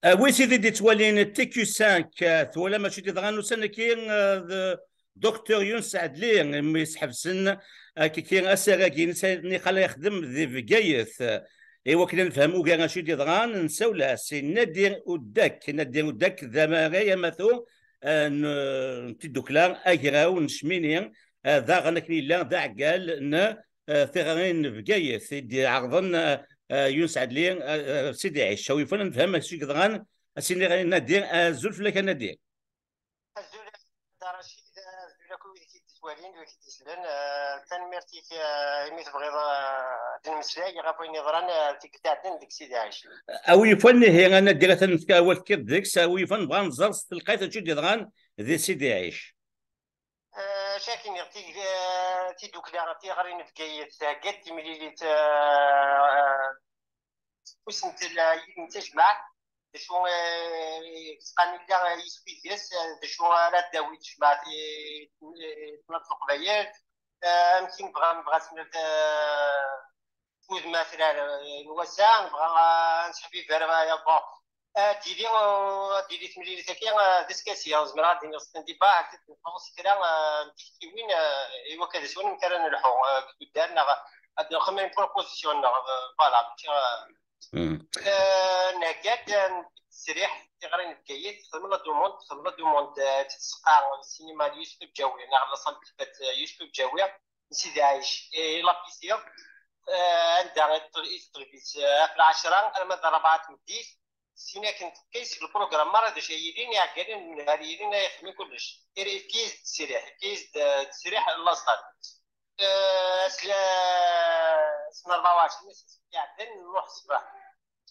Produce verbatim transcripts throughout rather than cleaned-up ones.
Wi tid i d-ittwalin T Q cinq, eh, twala mačči d-yeḍran ussan-agi, eh, d Docteur Yunes Ɛedli, mi sḥebsen, eh, kiki asarag-ines niqal yexdem di Bgayet. I wakken ad nefhem ugar acu i d-yeḍran, nsawel-as i Nadir Udak. Nadir Udak d amaray amatu, eh, n, n tiddukla Agraw n Cmini, eh, daɣen akken yella d aɛeggal n, eh, tiɣri n Bgayet i d-iɛerḍen, eh, eh, Yunes Ɛedli, eh, eh, Sidi Ɛic. Awi fan ad nefhem acu i yeḍran, a s-iniɣ i Nadir, eh, azul fell-ak a Nadir. Azul a Dda Racid, azul akk wid i k-id-ittwalin, wid i k-id-isellen. Eh, tanemmirt-ik, eh, imi tebɣiḍ, eh, ad d-nemmeslay ɣef wayen yeḍran, eh, tikkelt iɛeddan deg Sidi Ɛic. Awi yufan ihi a Nadir, atan nefka awal tekkiḍ deg-s, awi yufan bɣa nẓer s telqayt acu i d-yeḍran di Sidi Ɛic. Eh, acu ara k-iniɣ, tig-, eh, tiddukla tiɣri n Bgayet thegga-d timlilit, eh, eh, usentel, eh, yid-m tajmaɛt, d acu, eh, yettqan illa, eh, yiswi-ines, eh, d acu ara d-tawi tejmaɛt i, i tmurt n Leqbayel, eh, amek i nebɣa, nebɣa ad s-nerr, eh, udem atrar, eh, n wass-a, nebɣa, eh, ad nesseḥbiber, eh, bon, ad d-tili, eh, ad d-tili temlilit-agi, eh, d askasi, eh, zemreɣ ad d-iniɣ s tendiba, ad d-nefɣ s kra, eh, n tiktiwin, eh, i wakka d aswan amek ara nelḥu, eh, deg uddar, neɣ ad nexdem une proposition, neɣ, eh, voilà, mačči, eh, Mm. Eh, nhegga-d, eh, ttesriḥ, tiɣri n Bgayet, txedmeḍ la demande, txedmeḍ la demande, eh, d tzeqqa, ssinima n Yusef Bǧawi, neɣ la salle de fête, eh, Yusef Bǧawi, n Sidi Ɛic, eh, la piscine. Eh, anda i teṭ-, i teṭleb-itt, eh, ɣef lɛecṛa, arma d ṛṛebɛa n tmeddit, sin akken teqqis deg lprogram merra d acu ay yilin, iɛeggalen n nnhar yilin ay yexdem kullec. Ira yefka-yas-d ttesriḥ, yefka-yas-d, eh, ttesriḥ n la salle. Eh, ass la-, ass n ṛebɛa u ɛecrin, ass iɛeddan, nruḥ ṣṣbeḥ.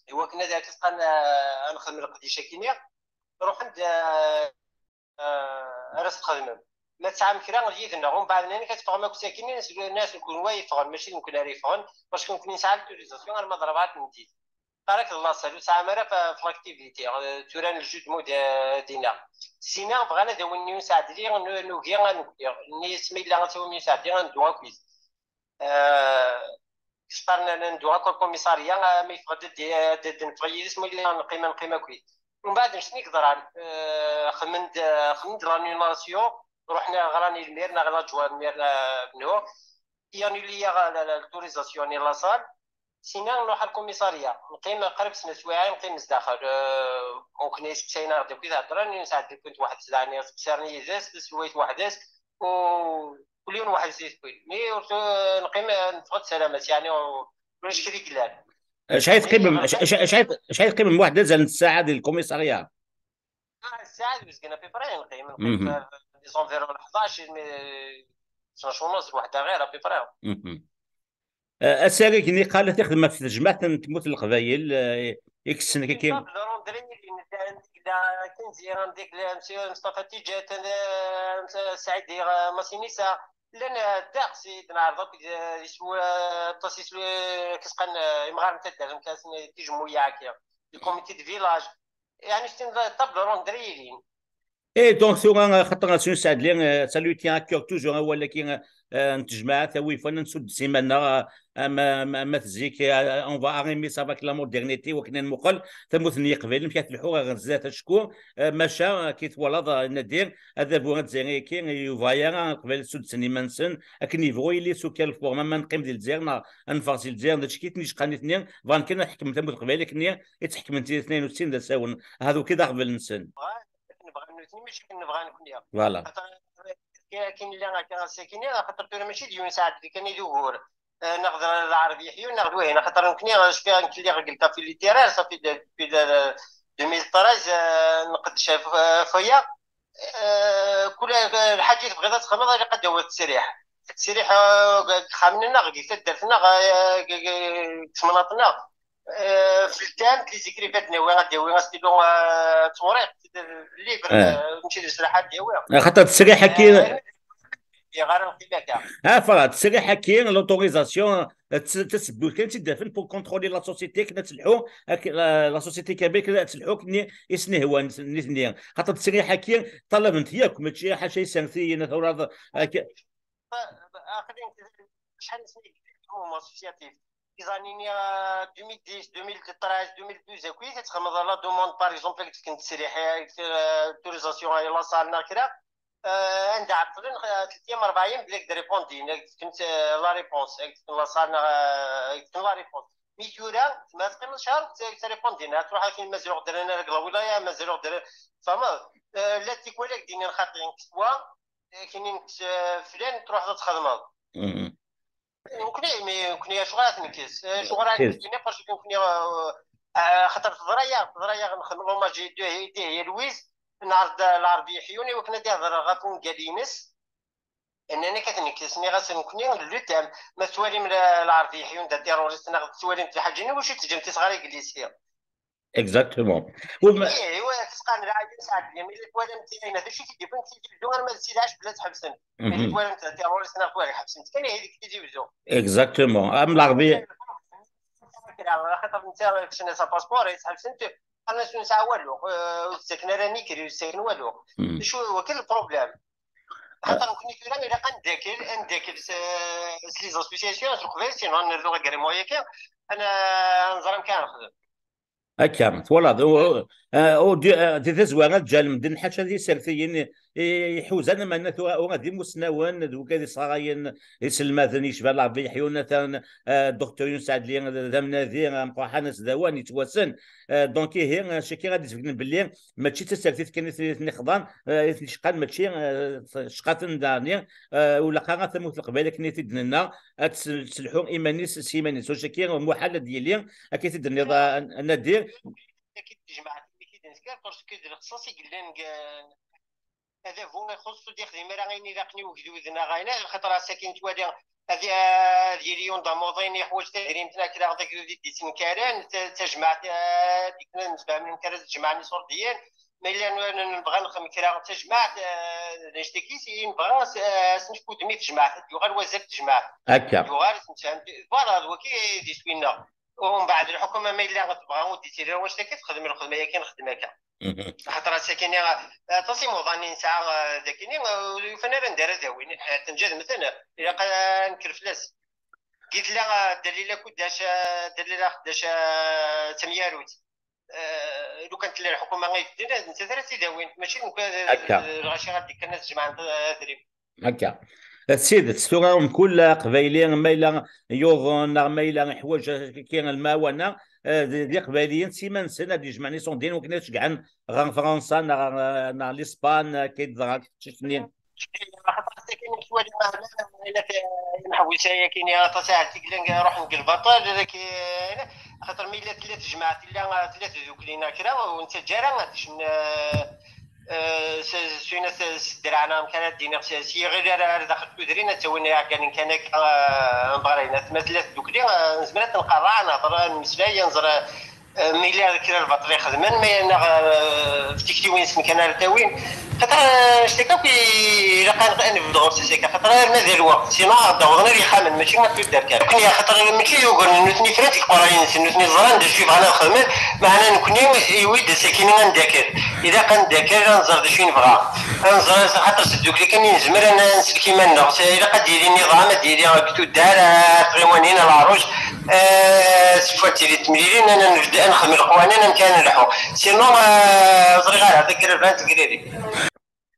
Iwakken ad ak-isqan, eh, ad nexdem leqdic akini. Ruḥen-d, eh, eh, ara s-txedmem. Ma tesɛam kra yid-neɣ, umbeɛd nnan-ak ad teffɣem akk sakkin, nas-, nas-, nekkni wa yeffɣen, mačči d nekkni ara yeffɣen, parce que nekkni nesɛa l'autorisation arma d ṛebɛa n tmeddit. Qqar-ak d laṣel, ur tesɛam ara f-, f l'activité, eh, tura n le jeu de mots d-, dinna. Sina bɣan ad awin Yunes Ɛedli, n-, nugi ad nekkni. Nni-as ma yella ad tawim Yunes Ɛedli, ad neddu akkit. Eh, qqaren ad neddu akk ar lkumisarya, eh, ma yeffeɣ-d ad d-, ad d-, ad d-neffeɣ yid-s, ma yella neqqim, ad neqqim akkit. Umbeɛd, acu i yeḍran? Eh, xedmen-d, eh, xedmen-d l'annulation, ruḥen ɣran i lmir, neɣ ladjwa n lmir, eh, Bnu, i annuli-yaɣ la, la, l'autorisation i la salle. Sina nruḥ ar lkumisarya, neqqim qrib snat swayeɛ, neqqim zdaxel. Eh, ukni sseqsayen-aɣ-d akk i d-heddren, nesɛeddi-kent waḥed-s, daɣen sseqsaren yid-s, taselwayt waḥed-s, u kul yiwen waḥed-s i tekkil. Mi ur t-, neqqim, neffeɣ-d salamat, yeɛni u-, ulac kra i yellan. Acḥal teqqimem, acḥal, acḥal, acḥal teqqimem waḥed azal n ssaɛa di lkumisarya? Ah, ssaɛa d uzgen, à peu près, neqqim, neqqim Mhm. les environs n ḥdac, mais tnac u nus, waḥda ɣir, à peu près. Mhm. Eh, asarag-nni qal ad t-ixdem ɣef tejmaɛt n tmurt n Leqbayel, eh, i yessen kiki. Table ronde, akken ziɣ, am deg le-, Monsieur Mustafa Tijat, eh, Saɛidi, eh, Masinisa, llan, eh, ddeqs i d-neɛreḍ akk, eh, yeswa, eh, aṭas yeswa, eh, kisqan, eh, imɣaren n taddart, am kasen, eh, tijemmuya akka, le comité de village. Yeɛni, c'est une table ronde ara yilin. Et donc, tura, xaṭer Yunes Ɛedli, eh, ça lui tient à cœur toujours, awal-agi, eh, n tejmaɛt, awi yufan ad nsuddes iman-nneɣ, eh, am, am, am at zik, eh, on va arrimer ça avec la modernité, wakken ad nmuqel tamurt n Yiqbayliyen, amek ara telḥu ɣer zdat acku, eh, maca, eh, ki twalaḍ, eh, Nadir, adabu azzayri-agi, Yuba yara Leqbayel suddsen iman-nsen, akken yebɣu yili s ukal forma, ma neqqim di Lezzayer, neɣ ad neffeɣ si Lezzayer, d acu i ten-icqan nitni, bɣan kan ad ḥekmen tamurt n Leqbayel, akken i tt-ḥekmen tiden tnayen u settin d asawen. Ahat wagi d aɣbel-nsen. Akken bɣan nutni, mačči akken nebɣa nekni. Voilà. Xaṭer akken nella akka ass-akini, axaṭer tura mačči d Yunes Ɛedli kan i d ugur. Eh, neɣ d Lɛerbi Ḥyun, neɣ d wihin. Axaṭer nekni, eh, cfiɣ nekk lliɣ deg le café littéraire, ça fait de-, depuis de-, deux mille treize, eh, nqeddec ɣef, ɣef waya. Eh, kul lḥaǧa i tebɣiḍ ad txedmeḍ, ilaq ad d-tawiḍ ttesriḥ. Ttesriḥ, eh, deg yexxamen-nneɣ, deg taddart-nneɣ, eh, deg, deg, deg temnaḍt-nneɣ. Eh, fell-am, les écrivains ad d-nawi, ad d-yawi astilu, eh, d tewriqt, d livre, Eh. eh, mačči d leslaḥ ad d-yawi. Axaṭer ttesriḥ-agi Eh, yeɣ ara neqqim akka. Ah, voilà, ttesriḥ-agi, l'autorisation, eh, tt-, tasebbiwt kan tt-id-afen pour contrôler la société, akken ad telḥu, ak-, la, la société kabyle, akken ad telḥu, akken i s-nehwan nitni. Xaṭer ttesriḥ-agi, ṭalaben-t yakk, mačči ḥaca isertiyen, tawraḍ, ak-, Aql-i acḥal n snin deg le mouvement associatif. les années, euh, deux mille dix, deux mille treize, deux mille douze, akkit, ad txedmeḍ la demande, par exemple, ad k-d-fken ttesriḥ, euh, autorisation à la salle neɣ kra, euh, anda ɛeṭṭlen, euh, tlata ayyam, rebɛa ayyam, belli ad k-d-répondin, ad k-d-fken, euh, la réponse, ad k-d-fken la salle neɣ, euh, ad k-d-fken la réponse. Mi tura, ma teqqimeḍ ccher, ad k-d-répondin, ad truḥ akin mazal ur ɣ-d-rran ara deg la wilaya, mazal ur ɣ-d-rran, tfehmeḍ? Euh, la tikwal ad k-d-inin xaṭi, kkes wa, akin, kkes, euh, flan, truḥeḍ ad txedmeḍ. Mhm. Nekkni, mi nekkni acuɣer ad t-nekkes? Acuɣer ad t-nekkes? Parce que nekkni, euh, euh, xaṭer teḍra-yaɣ, teḍra-yaɣ, nxeddem l'hommage i Dihya, Dihya Louise, nɛreḍ Lɛerbi Yeḥyun i wakken ad ihder ɣef wungal-ines. Nnan-ak ad t-nekkes, nniɣ-as nekkni, le thème, ma tettwalim la-, Lɛerbi Yeḥyun d terroriste, neɣ tettwalim lḥaǧa-nni, wacu teǧǧamt isɣar iglisi? Exactement. Ih, wa tesqan lɛali sɛedli, mi la twalamt ayen, d acu i t-id-yewwin Tizi Wezzu arma d Sidi Ɛic bla tḥebsem? Mi la twalamt terrorist neɣ twalamt ḥebsem-t kan ihi deg Tizi Wezzu. Exactement. Am Lɛerbi. Kra, axaṭer netta keččen-as apaspur, yettḥebsen-t, qqaren-as ur nesɛi walu, eh, ur ttaken ara nikri, ur ttaken walu. D acu, wakil le problème? Axaṭer nekkni tura ilaq ad neddakel, ad neddakel s, s les associations, s leqbayel, sinon ad nerzu agrément-agi, ad n-, ad nẓer amek ara nexdem. Akka, twalaḍ, u-, eh, u-, di, eh, di tazwara, ǧǧan medden ḥaca d isertiyen i, i iḥuzan, amanna tura ula d imusnawen d wigad yesɣarayen iselmaden, yecba Lɛerbi Yeḥyun, atan, eh, Docteur Yunes Ɛedli d, d amnadi ameqqran asdawan yettwassen. Eh, donc, ihi, eh, caki ad d-isbeggen belli mačči d tasertit kan i ten-, i ten-ixḍan, eh, i ten-icqan, mačči, eh, cqaten daɣni, eh, ur ilaq ara tamurt n Leqbayel akken i t-id-nenna, ad tes-, tesselḥu iman-is s yiman-is. Ur caki muḥal ad d-yili, akka i t-id-tenniḍ, a, a Nadir. Akka i d-tejmaɛt, imi i d-nesker, parce que d lexṣaṣ i yellan deg, eh, adabu ixuṣṣ ur d-ixdim ara ayen ilaqen i ugdud neɣ ayen, axaṭer ass-agi nettwali ad, ad yili yiwen d amuḍin yeḥwaǧ tadrimt neɣ kra, d agdud i d-yettnekkaren, ta-, tajmaɛt, eh, d-ikkren ad nemsefham amek ara tjemɛen iṣurdiyen, ma yella n-, n-, nebɣa nexdem kra d tajmaɛt, eh, d anect-agi, i nebɣa s-, eh, ad s-nefk udem i tejmaɛt, ad yuɣal wazal n tejmaɛt. Akka. Yuɣal, ad nemsefham, voilà, d wagi i d iswi-nneɣ. Umbeɛd lḥukuma ma yella tebɣa ur d-ittili ara wanect-agi, texdem lxedma-agi, nexdem akka. Axaṭer ass-agi-nni, aṭas imuḍan i nesɛa, eh, dagi-nni, eh, ur ufan ara anda ara d-awin. Eh, tenǧadem-ten, ilaq ad nekker fell-as. Gi tella, eh, Dalila Kudac, eh, Dalila Xeddac, eh, d tamyarut. Eh, lukan tella lḥukuma i yeddin, d nettat ara tt-id-awin. Mačči d nekk, eh, akka. Eh, lɣaci ara d-ikkren ad jemɛen, eh, adrim. Akka. D tidet, tura mkul aqbayli, ma yella yuḍen, neɣ ma yella iḥwaǧ kiki lmawana, eh, d, d iqbayliyen s iman-nsen ad d-ijemɛen iṣundiyen wakken ad ceggɛen ɣer Fransa, neɣ, neɣ Lispan, akka i d-teḍra teqcict-nni. Axaṭer akken nettwali meɛna, imeḥbus-agi-nni aṭas ara t-yellan ruḥen deg lbaṭel, lakin, axaṭer mi yella tella tejmaɛt, tella, tella tdukli neɣ kra, ur nettaǧǧa ara ad d-kecmen, eh, eh, s, s, s, s ddreɛ neɣ amek ara d-iniɣ, s, s yiɣil ara, ar daxel n tudrin, ad ttawin iɛeggalen kan akka, eh, ambeɣrayen. Ma tella tdukli, eh, nezmer ad t-nqerreɛ, ad nehḍer, ad nemmeslay, ad nẓer, eh, eh, ma yella kra lbaṭel i xedmen, ma neɣ, eh, tiktiwin-nsen kan ara ttawin. Xaṭer, eh, annect-agi akk i-, ilaq ad, ad nebdu ɣur-s akka, xaṭer arma d lweqt, sinon ad d-awḍen ar yexxamen, mačči ad tuddar kan. Nekkni, axaṭer mačči d ugur n nutni, fran tiqurayin-nsen, nutni ẓran d acu i bɣan ad xedmen, meɛna nekkni iwi-d ass-agi ad ndaker. Ilaq ad ndaker, ad nẓer d acu i nebɣa. Ad nẓer, xaṭer s tdukli kan i nezmer ad n-, ad nsellek iman-nneɣ. Ilaq ad d-yili nniḍam, ad d-yili deg tuddar, ar tɣiwanin, ar leɛruc, eh, s tfat tili temlilin, ad nbedd, ad nexdem leqwanen, amek ara nleḥḥu. Sinon, eh, ẓriɣ ara, d agrabant, d agrari.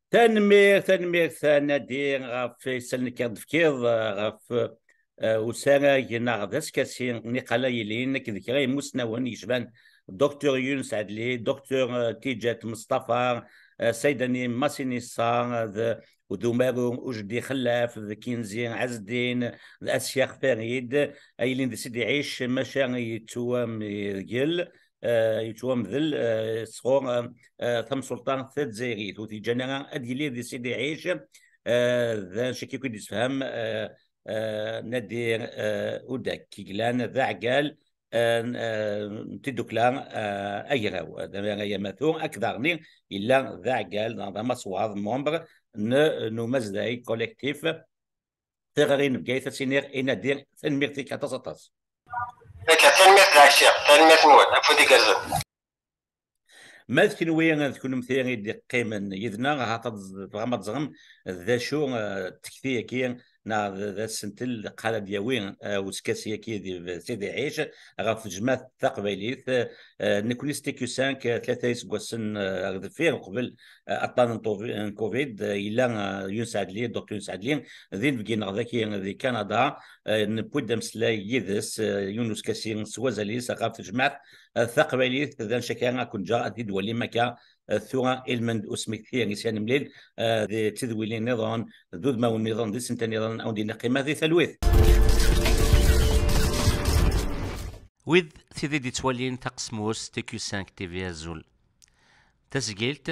Tanemmirt, tanemmirt a Nadir ɣef isallen i k-id-tefkiḍ, eh, ɣef, eh, usarag neɣ d askasi n iqala yelhin akked kra imusnawen yecban Docteur Yunes Adli, Docteur, eh, Tijat Meṣṭafa, eh, Saydani Masinissa, eh, d, d umaru Ujdi Xellaf, d Kinzi Ɛezdin, d Asyax Farid, ay yellan di Sidi Ɛic, maca yettwamgel, eh, yettwamdel, eh, sɣur, eh, eh, tamsulta tazzayrit, ur t-yeǧǧan ara ad yili di Sidi Ɛic, eh, d acu akk i d-yessefhem, eh, eh, Nadir, eh, Udak, i yellan d aɛeggal, eh, n, eh, n tiddukla, eh, Agraw, d amatu, akked daɣen yella d aɛeggal, d, d amaswaḍ, membre n, n umazday, collectif, Tiɣri n Bgayet, ad s-iniɣ i Nadir, tanemmirt-ik aṭas, aṭas. Akka, tanemmirt lɛic-iw, tanemmirt-nwen, afud igerrzen. Ma d kenwi, d kennemti i d-iqqimen yid-neɣ, ahat ad tebɣam ad teẓrem d acu, eh, d tekti-agi, neɣ d, d asentel, qqar ad d-yawi, eh, uskasi-agi di Sidi Ɛic ɣef tejmaɛt taqbaylit. Eh, nekkni s T Q cinq, eh, tlata iseggasen, eh, ar deffir, uqbel, eh, aṭṭan n tuvi-, n covid, eh, yella, eh, Yunes Ɛedli, Docteur Yunes Ɛedli, d inebgi-nneɣ daki di Kanada. Eh, newwi-d ameslay yid-s, eh, yiwen uskasi s wazal-is ɣef tejmaɛt, eh, taqbaylit. D anect-agi ad ken-ǧǧeɣ ad t-id-twalim akka, eh, tura ilmend usmekti i s-nemlil, eh, d tidwilin niḍen, d udmawen niḍen, d isental niḍen, ad wen-d-iniɣ qqimet di talwit. Wid tid i d-ittwalin taqesmust T Q cinq T V, azul. Tasgilt,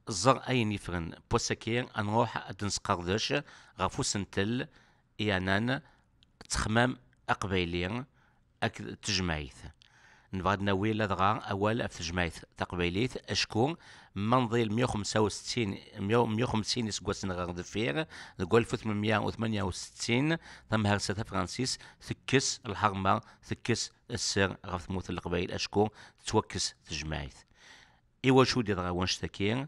ẓer ayen yeffren n wass-agi, ad nruḥ ad d-nesqerdec ɣef usentel yeɛnan ttexmam aqbayli akked tejmaɛt. Nebɣa ad nawi ladɣa awal ɣef tejmaɛt taqbaylit, acku ma nḍil meyya u xemsa u settin, meyya u xemsin iseggasen ɣer deffir, deg alef u tmenmeyya u tmenya u settin, tamhersa tafransist tekkes lḥerma, tekkes sser ɣef tmurt n Leqbayel, acku tettwakkes tejmaɛt. Iwacu i d-yeḍra wannect-agi?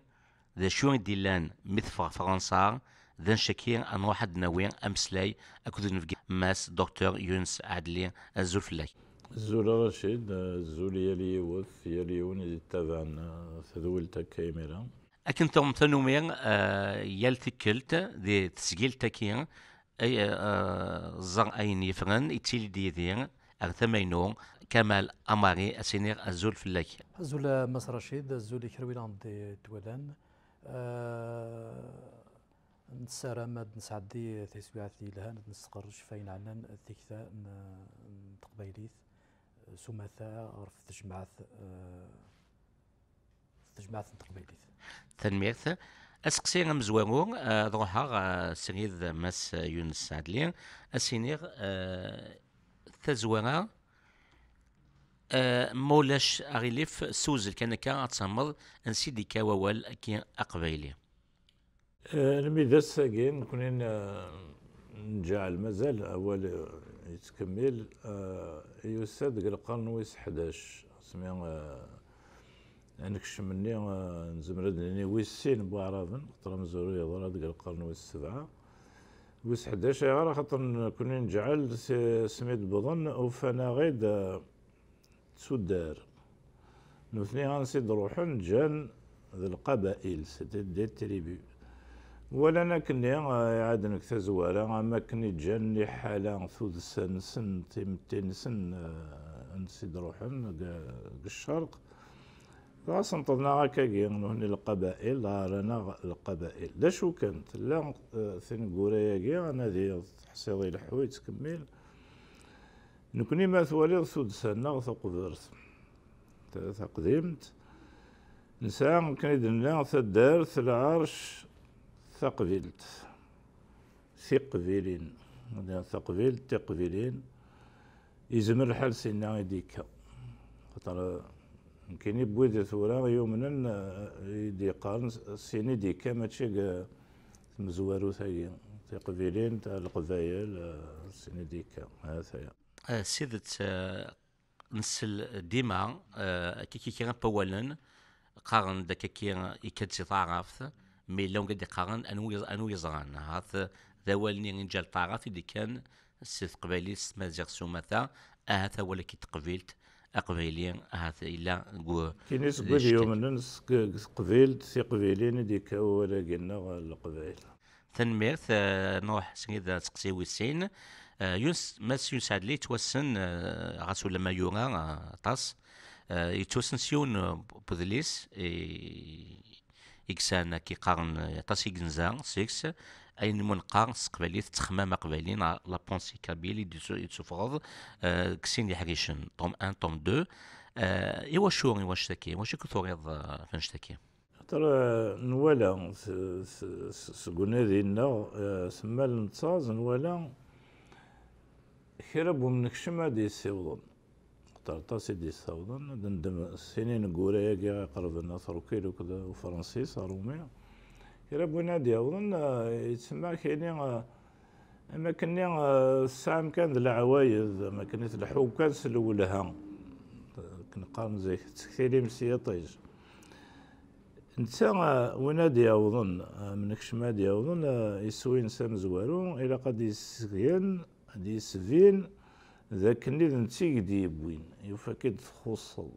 D acu i d-illan mi teffeɣ Fransa? D annect-agi ad nruḥ ad d-nawi ameslay akked unebgi Mass Docteur Yunes Ɛedli. Azul fell-ak. Azul a Racid, azul yal yiwet, yal yiwen i d-ittabaɛen, eh, tadwilt akka imir-a. Akken tuɣem tanumi, eh, yal tikkelt di tesgilt-agi, ay, eh, ẓer ayen yeffren, yettili-d yid-i ar tama-inu Kamal Amari, ad s-iniɣ azul fell-ak. Azul a Mass Racid, azul i kra win aɣ-d-ittwalan. Eh, nessaram ad nesɛeddi taswiɛt yelhan, ad nesqerdec f ayen ɛnan tikta n, n teqbaylit s umata ɣef tejmaɛt, eh, tejmaɛt n teqbaylit. Tanemmirt. Aseqsi amezwaru, eh, ad ruḥeɣ, eh, srid Mass Yunes Ɛedli, ad s-iniɣ, eh, tazwara, eh, ma ulac aɣilif, ssewzel kan akka ad tfehmeḍ ansi d-ikka wawal-agi aqbayli. Eh, almi d ass-agi, nekni n-, nǧeɛl mazal awal, eh, yettkemmil, eh, yusa-d deg lqern wis ḥdac, asmi, eh, ad nekcem-nni, eh, nezmer ad d-nini wis sin n Waɛraben, xaṭer amezwaru yeḍra deg lqern wis sebɛa. Wis ḥdac, ayɣer? Axaṭer nekni nǧeɛl si, asmi d-wwḍen, ufan-aɣ-id, eh, d tuddar. Nutni ansi d-ruḥen, ǧǧan d lqabail, c'est-à-dire des tribus. Walan akkenni, eh, iɛaden deg tazwara, am akken i ǧǧan liḥala, tuddsa-nsen, timetti-nsen, eh, ansi d-ruḥen deg, deg ccerq. Dɣa senṭḍen-aɣ akkagi, nutni lqabail, dɣa rran-aɣ lqabail. D acu kan, tella, eh, tineggura-agi, anadi teḥsiḍ ileḥḥu, yettkemmil. Nekni ma twaliḍ tuddsa-nneɣ taqburt, ta-, taqdimt, nesɛa akken i d-nella taddart, lɛerc, taqbilt, tiqbilin, taqbilt, tiqbilin, yezmer lḥal sinna i d-yekka. Xaṭer, nekkini n wid tura yumnen, eh, i d-yeqqaren s-, sin i d-yekka, mačči deg tmezwarut-agi, tiqbilin, ta-, leqbayel, eh, sin i d-yekka, ha-t-aya. Eh, s tidet, eh, nsel dima, eh, akka kra n wawalen, qqaren-d akka yekka-d si taɛrabt, mi yella win i d-iqqaren anwi, anwi yeẓran, ahat d awal-nni i neǧǧa n taɛrabt i d-ikkan si teqbaylit, s tmaziɣt, s umata, ahat awal-agi n teqbilt, aqbayli, ahat yella deg u-, kini seg wid yumnen seg, deg teqbilt, tiqbilin i d-yekka wawal-agi-nneɣ, leqbayel. Tanemmirt, eh, nruḥ srid ad tseqsi wis sin. Eh, Yunes, Mass Yunes Ɛedli yettwassen, eh, ɣas ulamma yura, eh, aṭas, eh, yettwassen s yiwen, eh, n wedlis i, i yesɛan, akka i qqaren, eh, aṭas i yenza seg-s, ayen umi neqqar s teqbaylit ttexmam aqbayli, neɣ la pensée kabyle i d-yessufɣeḍ, eh, deg sin iḥricen, tome un, tome deux. Eh, iwacu, iwacu-agi? Iwacu i turiḍ, eh, ɣef annect-agi? Xaṭer, eh, nwala s-, s-, s-, seg unadi-nneɣ, eh, semmal nettaẓ, nwala kra n wemnekcem ad d-yessiwḍen. Xaṭer aṭas i d-yessawḍen, ad ndem sin ineggura-agi iqerben Aterkil akked Ufransis, Arumi. Kra n win ad d-yawḍen, eh, yettsemma kini, eh, am akkenni, eh, tesɛam kan d leɛwayed, am akkenni tleḥḥum kan s lwelha. Akken qqaren zik, tettektilim s yiṭij. Netta, eh, win ad d-yawḍen, eh, mnekcem ad d-yawḍen, eh, iswi-ines amezwaru, ilaq ad d-yessgen, ad d-yesbin d akken d netta i d-yewwin, yufa-k-id txuṣṣeḍ,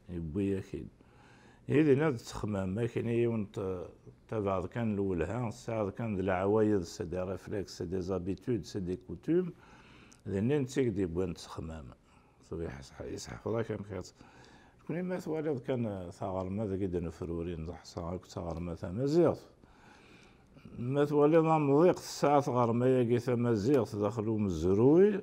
yewwi-yak-id. Ihi dinna d ttexmam, akken i yiwen t-, tabaɛḍ kan n lwelha, tesɛiḍ kan d leɛwayed, c'est des réflexes, c'est des habitudes, c'est des coutumes, d netta i d-yewwin ttexmam. Tura iseḥ-, iseḥfeḍ-ak amek ad, nekni ma twaliḍ kan, eh, taɣerma deg i d-nefrurin, neḥṣa akk d taɣerma tamaziɣt. Ma twaliḍ amḍiq tesɛa tɣerma-agi tamaziɣt daxel umezruy,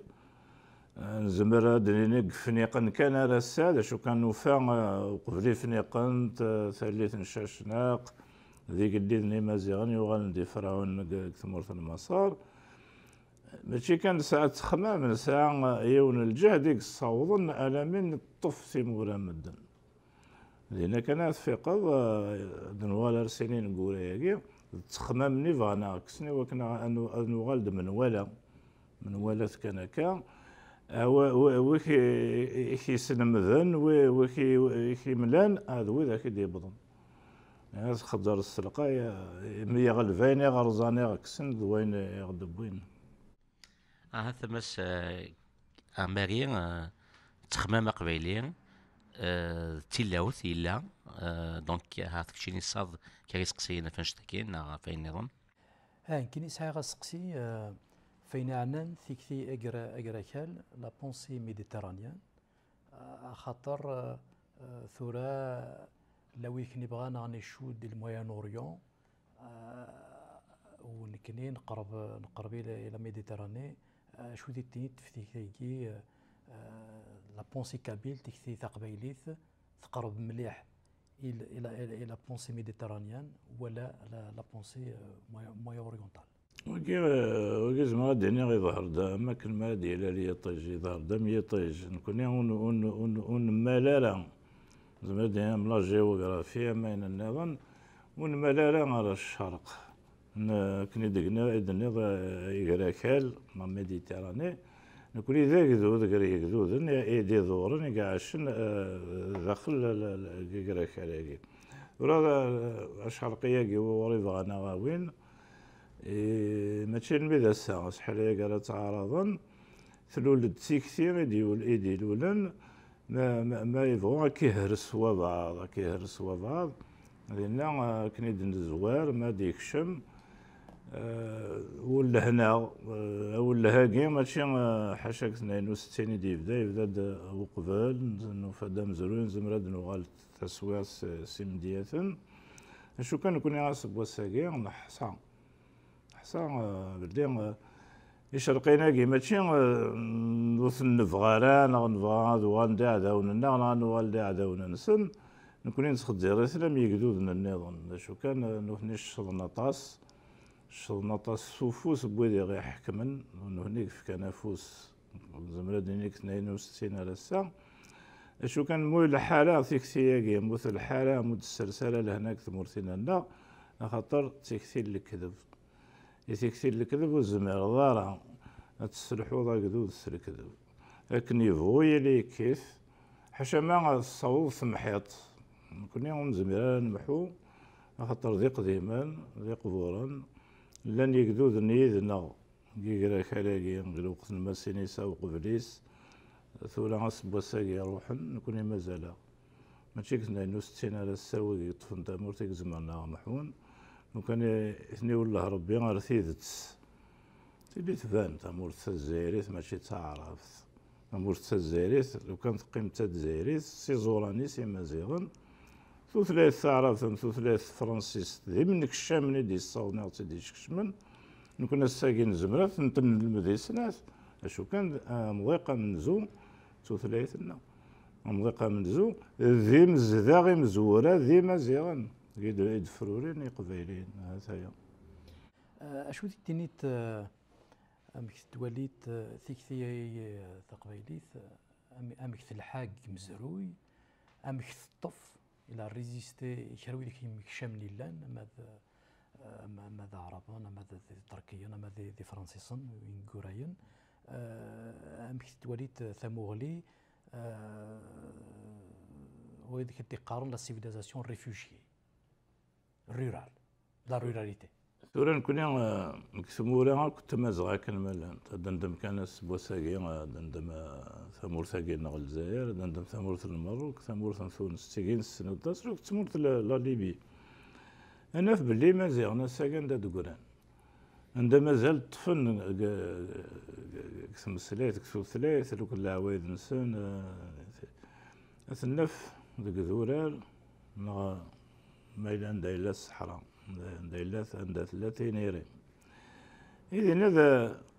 eh, nezmer ad d-nini deg Ifniqen kan ar ass-a, d acu kan nufa, eh, uqbel Ifniqen, t-, tallit n Cacnaq, d igelliden imaziɣen yuɣalen d ifrawen deg, deg tmurt n Maṣer. Mačči kan nesɛa ttexmam, nesɛa yiwen n lǧehd i yessawḍen alammi neṭṭef timura n medden. Dinna kan ad tfiqeḍ, eh, ad nuɣal ar sin ineggura-agi, d ttexmam-nni bɣan ad aɣ-kksen i wakken ad nu-, ad nuɣal d menwala. Menwala kan akka. Eh, wi, wi, wi k-, i k-yeslemden, wi, wi k-, i k-imlan, ah, d widak i d-yewwḍen. Ad txedder s telqay, eh, mi yeɣleb ayen i ɣ-rẓan, i ɣ-kksen, d wayen i ɣ-d-wwin. Ahat a Mass, eh, Amari, eh, ttexmam aqbayli, eh, d tilawt yella, eh, donc ahat keččini tesɛiḍ kra iseqsiyen ɣef annect-agi neɣ ɣef wayen nniḍen? Ah, nekkini sɛiɣ aseqsi, eh, f ayen iɛnan tikti agra-, agrakal, la pensée méditerranéenne, eh, axaṭer, eh, eh, tura lawi k-nibɣa neɣ nicudd i le Moyen-Orient, eh, u nekkni neqreb, neqreb i la, i la Méditerranée, eh, acu di d-tini teftikt-agi, eh, eh, la pensée kabyle, tikti taqbaylit, teqreb mliḥ i l-, i la, i la, i la pensée méditerranéenne, wala la, la pensée, eh, moyen, moyen orientale. Wagi, eh, wagi zemreɣ ad d-iniɣ iḍher-d, am akken ma ad d-yilal yiṭij, iḍher-d am yiṭij. Nekkni ur n-, ur n-, ur n-, ur nemmal ara, zemreɣ ad d-iniɣ am la géographie, am ayen nniḍen, ur nemmal ara ɣer ccerq. N-, akken i d-, i d-tenniḍ, eh, igrakal, la Méditerranée, nekkni d agdud gar yegduden i, i d-iḍuren, i iɛeccen, eh, daxel n, n, n, n igrakal-agi. Tura, eh, acerqi-agi ɣur i bɣan ad aɣ-awin, eh, mačči almi d ass-a, aseḥḥel-agi ara ttɛaraḍen, tlul-d tikti i d-yul-, i d-ilulen, ma, ma, ma yebɣu ad k-ihres wabɛaḍ, ad k-ihres wabɛaḍ, dinna, eh, akken i d-nezwar, ma d-yekcem, eh, ullehna, eh, awelleh-agi mačči, eh, ḥaca deg tnayen u settin i d-yebda, yebda-d uqbel, nufa-d amezruy, nezmer ad nuɣal taswiɛt s, s imedyaten. Acu kan, nekkni aseggas-agi neḥṣa. Ḥṣa, eh, belli, eh, icerqiyen-agi mačči, eh, ur ten-nebɣa ara, neɣ nebɣa ad uɣalen d iɛdawen-nneɣ, neɣ ad nuɣal d iɛdawen-nsen. Nekkni nettxeddiritin am yegduden-nniḍen. D acu kan, eh, nutni ccḍen aṭas. Ccḍen aṭas s ufus n wid i ɣ-iḥekmen, d nutni i yefkan afus. Nezmer ad d-nini deg tnayen u settin ar ass-a. Acu kan, mu lḥala tikti-agi, mu telḥa ara, mu d-tessers ara lehna deg tmurt-nneɣ, axaṭer d tikti n lekdeb. I tikti n lekdeb ur tezmireḍ ara ad tesselḥuḍ agdud s lekdeb. Akken yebɣu yili yekkit, ḥaca ma tessaweḍ temḥiḍ. Nekkni ur nezmir ara ad nemḥu, axaṭer d iqdimen, d iqburen, llan yegduden yid-neɣ. Deg igrakal-agi, deg lweqt n Masinisa uqbel-is, tura aseggas-agi iruḥen, nekkni mazal-aɣ. Mačči deg tnayen u settin ar ass-a, wid yeṭṭfen tamurt i izemren ad aɣ-mḥun. Lukan i ten-iwelleh Rebbi ar tidet, tili tban tamurt tazzayrit, mačči d taɛrabt. Tamurt tazzayrit, lukan teqqim d tazzayrit, s iẓuran-is imaziɣen, tutlayt taɛrabt am tutlayt tefransist, d imnekcamen i d-yessawḍen ad ɣ-tt-id-iskecmen. Nekkni ass-agi nezmer ad tent-nelmed i snat, acu kan, amḍiq amenzu d tutlayt-nneɣ. Amḍiq amenzu d imezdaɣ imezwura d imaziɣen, i d-, i d-frurin iqbayliyen, ha-t-aya. Eh, acu d-tiniḍ, eh, amek tettwaliḍ, eh, tikti-agi, eh, taqbaylit, eh, am-, amek telḥa deg umezruy, amek teṭṭef, il a résisté i kra wid yemkeccamen yellan, ama d, eh, ama, ama d Aɛraben, ama d, d Iṭerkiyen, ama d, d Ifransisen, ineggurayen. Eh, amek tettwaliḍ tamuɣli, eh, wid i d-iqqaren la civilisation réfugiée? rural, la ruralité. Tura nekkni, eh, deg tmura akk n Tmazɣa akken ma llant, ad nendem kan aseggas-agi, eh, ad nendem, eh, tamurt-agi-nneɣ Lezzayer, ad nendem tamurt n Lmerruk, tamurt n Tunes, d tigi nessen aṭas, akk d tmurt n la Libye. Ad naf belli Imaziɣen ass-agi anda d-ggran, anda mazal ṭṭfen deg, deg tmeslayt, deg tutlayt, lukan leɛwayed-nsen, eh, ad ten-naf deg idurar, neɣ ma yella anda yella ṣṣeḥra, anda yella, anda tella tiniri. I dinna d,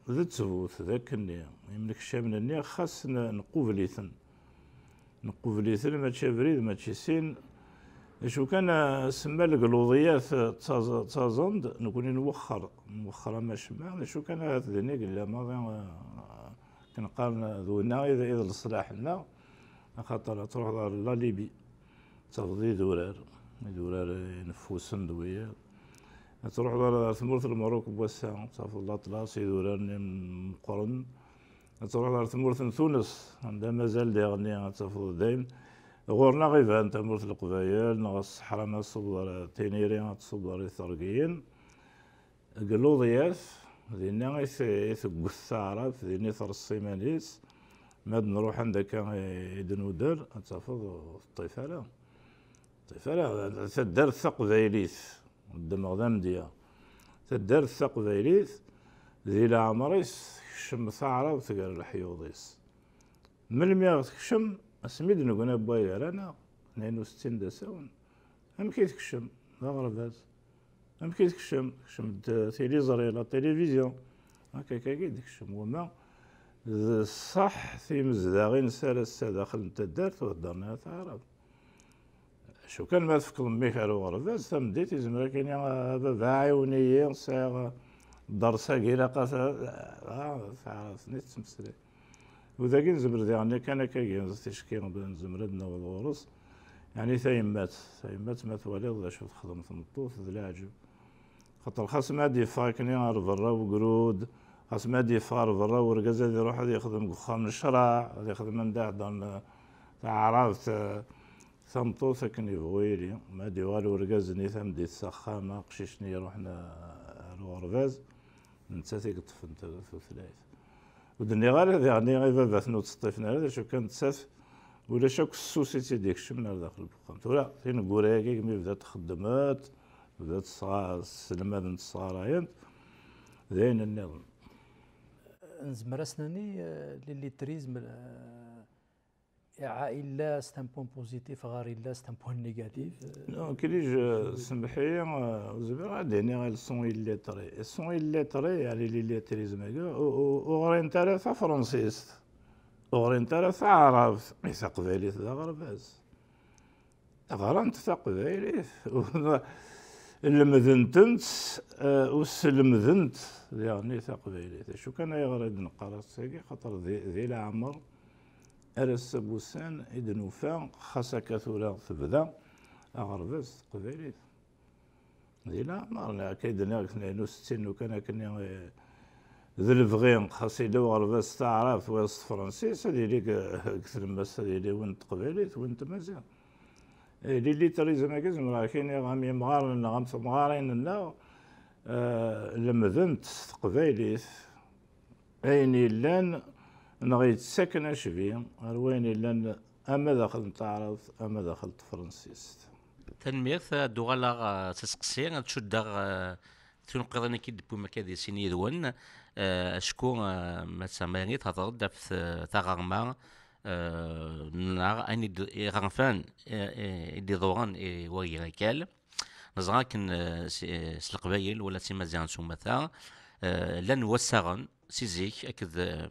d ttbut, d akkenni, imnekcamen-nni xas n-, nqubel-iten. Nqubel-iten, mačči abrid, mačči sin. D acu kan, eh, semma legludiyat, eh, ttaẓ-, ttaẓen-d, nekkni nwexxer, nwexxer amacemma. D acu kan, ahat din i yella maḍi, eh, akken qqaren, d winna i d, i d leṣlaḥ-nneɣ, axaṭer ad truḥeḍ ɣer la Libye, ad tafeḍ idurar, idurar ineffusen d wiyaḍ. Ad truḥeḍ ɣer, ɣer tmurt n Lmerruk n wass-a, ad tafeḍ laṭlas, idurar-nni meqqren. Ad truḥeḍ ɣer tmurt n Tunes, anda mazal diɣenni ad tafeḍ dayem. Ɣur-neɣ iban tamurt n Leqbayel, neɣ ṣṣeḥra ma tṣubbeḍ ɣer Tiniri, ad tṣubbeḍ ɣer Itergiyen. Deg Luḍyat, dinna i t-, i tegget taɛrabt, dinna i treṣṣa iman-is. Ma d-nruḥ anda akka i, i d-nuder, ad tafeḍ ur teṭṭif ara. Ur teṭṭif ara. Taddart taqbaylit, ddmeɣ d amedya. Taddart taqbaylit, di leɛmer-is tekcem taɛrabt gar leḥyuḍ-is. Melmi i ɣ-tekcem? Asmi d-negna n waygar-a, neɣ tnin u settin d asawen. Amek i tekcem? D aɣerbaz. Amek i tekcem? Tekcem-d tiliẓri, la télévision. Akka, akka i d-tekcem. Wama d ṣṣeḥ, timezdaɣin s ar ass-a daxel n taddart ur heddren ara taɛrabt. Acu kan ma tefkeḍ mmi-k ar uɣerbaz, tameddit yezmer ad k-yini, "A baba, ɛiwen-iyi, sɛiɣ ddersi-agi, ilaq ad t-," ah, taɛrabt-nni tettmeslay. U dagi nezmer diɣen kan akkagi, ticki nezmer ad naweḍ ɣur-s. Yeɛni tayemmat, tayemmat ma twaliḍ d acu texdem tmeṭṭut, d leɛǧeb. Xaṭer xas ma ad yeffeɣ akken ar berra ugrud, xas ma ad yeffeɣ ar berra urgaz ad iruḥ ad yexdem deg uxxam n ccreɛ, ad yexdem anda heddren taɛrabt, eh, tameṭṭut akken yebɣu yili. Ma ad yuɣal urgaz-nni tameddit s axxam, aqcic-nni iruḥen, eh, ar uɣerbaz, d nettat i yeṭṭfen ta-, tutlayt. Ur d-nniɣ ara diɣen i baba-tsen ur tt-ṭṭifen ara, d acu kan nettat ulac akk ssus i tt-id-ikecmen ar daxel n uxxam. Tura tineggura-agi imi bdant xeddment, bdant tesɣa-, sselmadent, sɣarayent, d ayen nniḍen. Nezmer ad s-nini, euh, l'illettrisme, euh, illa c'est un point positif, ɣer illa c'est un point négatif. Euh. Non, Kilij, euh, semmeḥ-iyi, euh, ur zmireɣ ad d-iniɣ ils sont illettrés. Ils sont illettrés, yeɛni l'illettrisme-agi, ur, ur, ur ɣrint ara tafransist, ur ɣrint ara taɛrabt, i taqbaylit d aɣerbaz. Ɣrant taqbaylit, lemdent-tt, eh, u slemdent diɣenni taqbaylit. Acu kan ayɣer i d-neqqar ass-agi? Xaṭer di, di leɛmer ar ass-a n wussan i d-nufa, xas akka tura tebda aɣerbaz s teqbaylit. Di leɛmer, akka i d-nniɣ deg tnin u settin, lukan akken i, d lebɣi, xas yella uɣerbaz s taɛrabt, wa s tefransist, ad yili deg, deg tlemmast, ad yili win n teqbaylit, win n tmaziɣt. Eh, l'illettrisme-agi, zemreɣ ad k-iniɣ, am yimɣaren-nneɣ, am temɣarin-nneɣ, eh, lemdent s teqbaylit ayen yellan, neɣ yettakken acbi ar wayen yellan ama daxel n taɛrabt, ama daxel n tefransist. Tanemmirt, ad d-uɣaleɣ, eh, s aseqsi, ad cuddeɣ, eh, tunqiḍin-agi d-tewwim akka di sin yid-wen, eh, acku, eh, Massa Mary, thedreḍ-d ɣef t-, taɣerma, eh, neɣ ayen i d-, iɣerfan, eh, eh, i d-iḍuren i wayir akal. Neẓra akken, eh, s, eh, s Leqbayel wala s Imaziɣen s umata, eh, llan wassaɣen si zik akked, eh,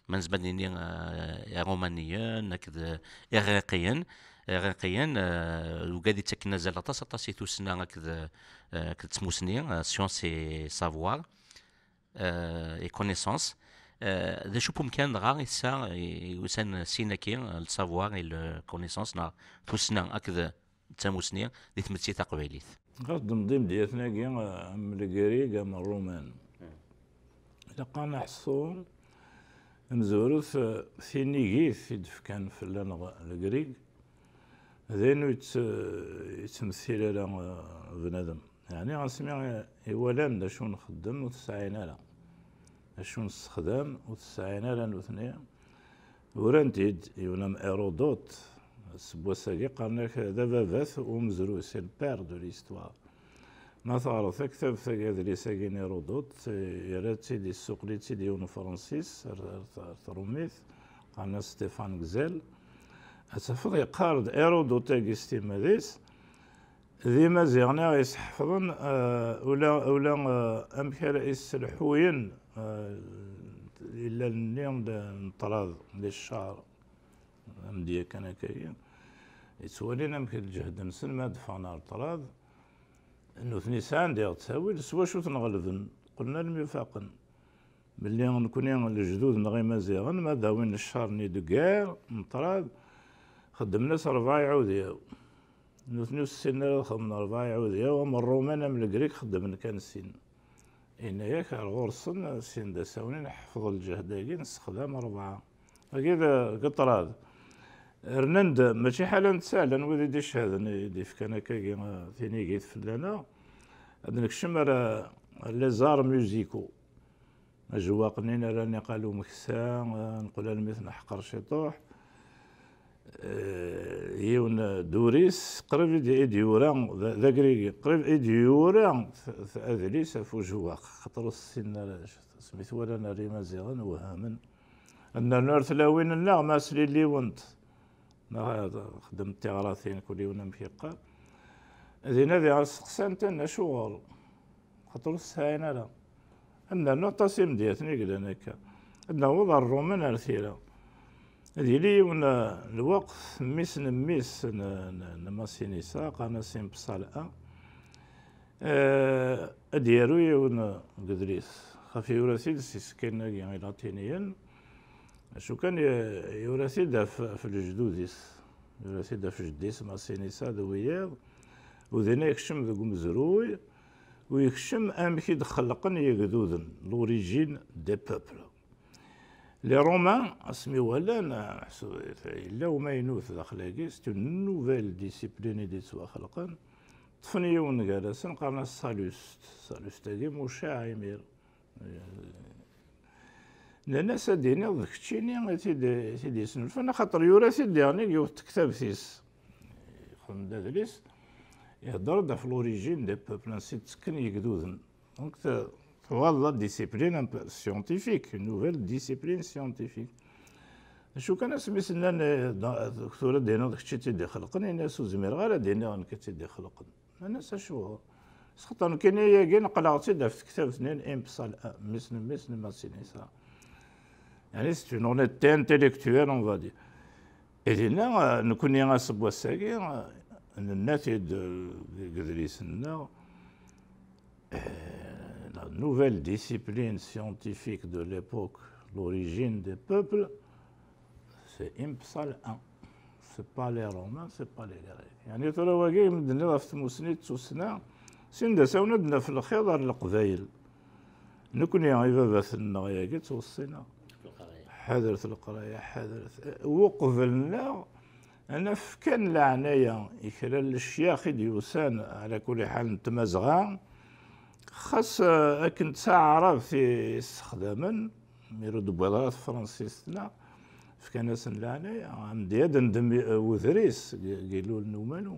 ma nezmer ad nini, eh, Iṛumaniyen akked, eh, Iɣriqiyen. Iɣriqiyen, eh, wigad yettakken azal aṭas, aṭas i tussna akked, eh, akked tmusni, eh, science et savoir, eh, et connaissance. Eh, d acu n wemkan dɣa i tessa, i, i usan sin-agi, eh, le savoir et le connaissance, neɣ tussna akked d tamusni di tmetti taqbaylit. Ɣas ddem-d imedyaten-agi, am Legrig, am Ṛṛuman. Ilaq ad neḥṣu amezwaru, tinigit i d-fkan fell-aneɣ Legrig, d ayen ur yett-, yettmettil ara, eh, bnadem. Yeɛni asmi i walan d acu nxeddem ur t-sɛin ara, d acu nessexdam ur t-sɛin ara nutni. Uran-t-id yiwen am Hérodote, seg wass-agi qqaren-ak d ababat umezruy, c'est le père de l'histoire. Ma teɣreḍ taktabt-agi, adlis-agi n Hérodote, yerra-tt-id, yessuqel-itt-id yiwen Fransis ar, ar, ar trumit, qqaren-as Stéphane Gzal. Ad tafeḍ yeqqar-d Hérodote-agi s timmad-is, d Imaziɣen i ɣ-yesḥefḍen, eh, ula, ula, eh, amek ara isselḥuyen, eh, ilalen-nni n, n ṭṭrad, di ccer, amedya kan akkagi. Yettwalin amek lǧehd-nsen ma d-ffɣen ar ṭṭrad, nutni sɛan diɣ ttawil s wacu ten-ɣelben, qqlen almi faqen. Belli nekni lejdud-nneɣ Imaziɣen, ma d-awin ccer-nni de guerre, n ṭṭrad, xeddmen-as rebɛa iɛudiyaw. Nutni ur ssinen ara ad xedmen rebɛa iɛudiyaw, am Ṛṛuman, am Legrik, xeddmen kan sin. Yenna-yak ar ɣur-sen sin d asawen i nḥeffeḍ lǧehd-agi, nessexdam rebɛa. Agi d, deg ṭṭrad. Rnan-d, mačči ḥala netta, llan wid i d-icehaden, i d-ifkan akkagi, eh, tinigit fell-aneɣ. Ad nekcem ar, ar les arts musicaux. Ajewwaq-nni nerra niqal umeksa, eh, neqqel almi t-neḥqer ciṭuḥ. Eh, yiwen, eh, Duris, qrib i d-, i d-yura, d, d agrigi, qrib i d-yura t-, t-, adlis ɣef ujewwaq, xaṭer ur ssinen ara d acu. Asmi t-walan ar Imaziɣen, wehhmen. Ad nernu ar tlawin-nneɣ, ma sliliwent, neɣ ad xeddment tiɣratin, kul yiwen amek yeqqar. Dinna diɣ steqsan-ten acuɣer, xaṭer ur t-sɛin ara. Ad nernu aṭas imedyaten i yellan akka. Ad naweḍ ar Ṛṛuman ar tira. Ad yili yiwen, eh, lweqt, mmi-s n mmi-s n, n, n Masinisa, qqaren-as Impsal un. Eh, ad d-yaru yiwen, eh, deg udlis. Xaf yura-t-id s yisekkilen-agi ilatiniyen. Acu kan, y-, yura-t-id ɣef, ɣef lejdud-is. Yura-t-id ɣef jeddi-s Masinisa d wiyaḍ. U dinna yekcem deg umezruy, u yekcem amek i d-xelqen yegduden, l'origine des peuples. Les Romains, asmi walan, eh, ḥsu-, yella umaynut daxel-agi, c'est une nouvelle discipline i d-yettwaxelqen. Ṭṭfen yiwen gar-asen, qqaren-as Sallust. Sallust-agi mucaɛ imir. Nnan-as ad d-iniḍ d keččini i t-id-, i t-id-yesnulfan, axaṭer yura-t-id diɣen deg yiwet tektabt-is. Yexdem-d adlis, ihedder-d ɣef l'origine des peuples, ansi d-ttekken yegduden. Donc, t-, tuɣal la discipline un peu scientifique, une nouvelle discipline scientifique. Acu kan asmi s-nnan, eh, da-, tura d-iniḍ kečč i tt-id-ixelqen, ini-as ur zmireɣ ara ad d-iniɣ nekk i tt-id-ixelqen. Nnan-as acuɣer? Sxeṭer nekkini ayagi neqleɣ-tt-id ɣef tektabt-nni n Impsal un, mmi-s n mmi-s n Masinisa. Yeɛni c'est une honnêteté intellectuelle, on va dire. I dinna, eh, nekkni aseggas-agi, eh, nenna-t-id, eh, deg idlisen-nneɣ, eh, la nouvelle discipline scientifique de l'époque, l'origine des peuples, c'est Impsal un. C'est pas les Romains, c'est pas les Grecs. Yeɛni tura wagi, mi d-tenniḍ ɣef tmussni d tussna, sin d asawen ad d-naf lxiḍ ar Leqbayel. Nekkni, ibabaten-nneɣ yagi ttweṣṣin-aɣ. Ḥadret leqraya, ḥadret. Uqbel-nneɣ, ad naf kan leɛnaya i kra n lecyax i d-yusan, ɛla kulli ḥal, n Tmazɣa, xas, eh, akken d taɛrabt i ssexdamen, mi ur d-wwiḍ ara tefransist-nneɣ, fkan-asen leɛnaya. Amedya ad ndem, eh, udris deg, deg ilul n umalu.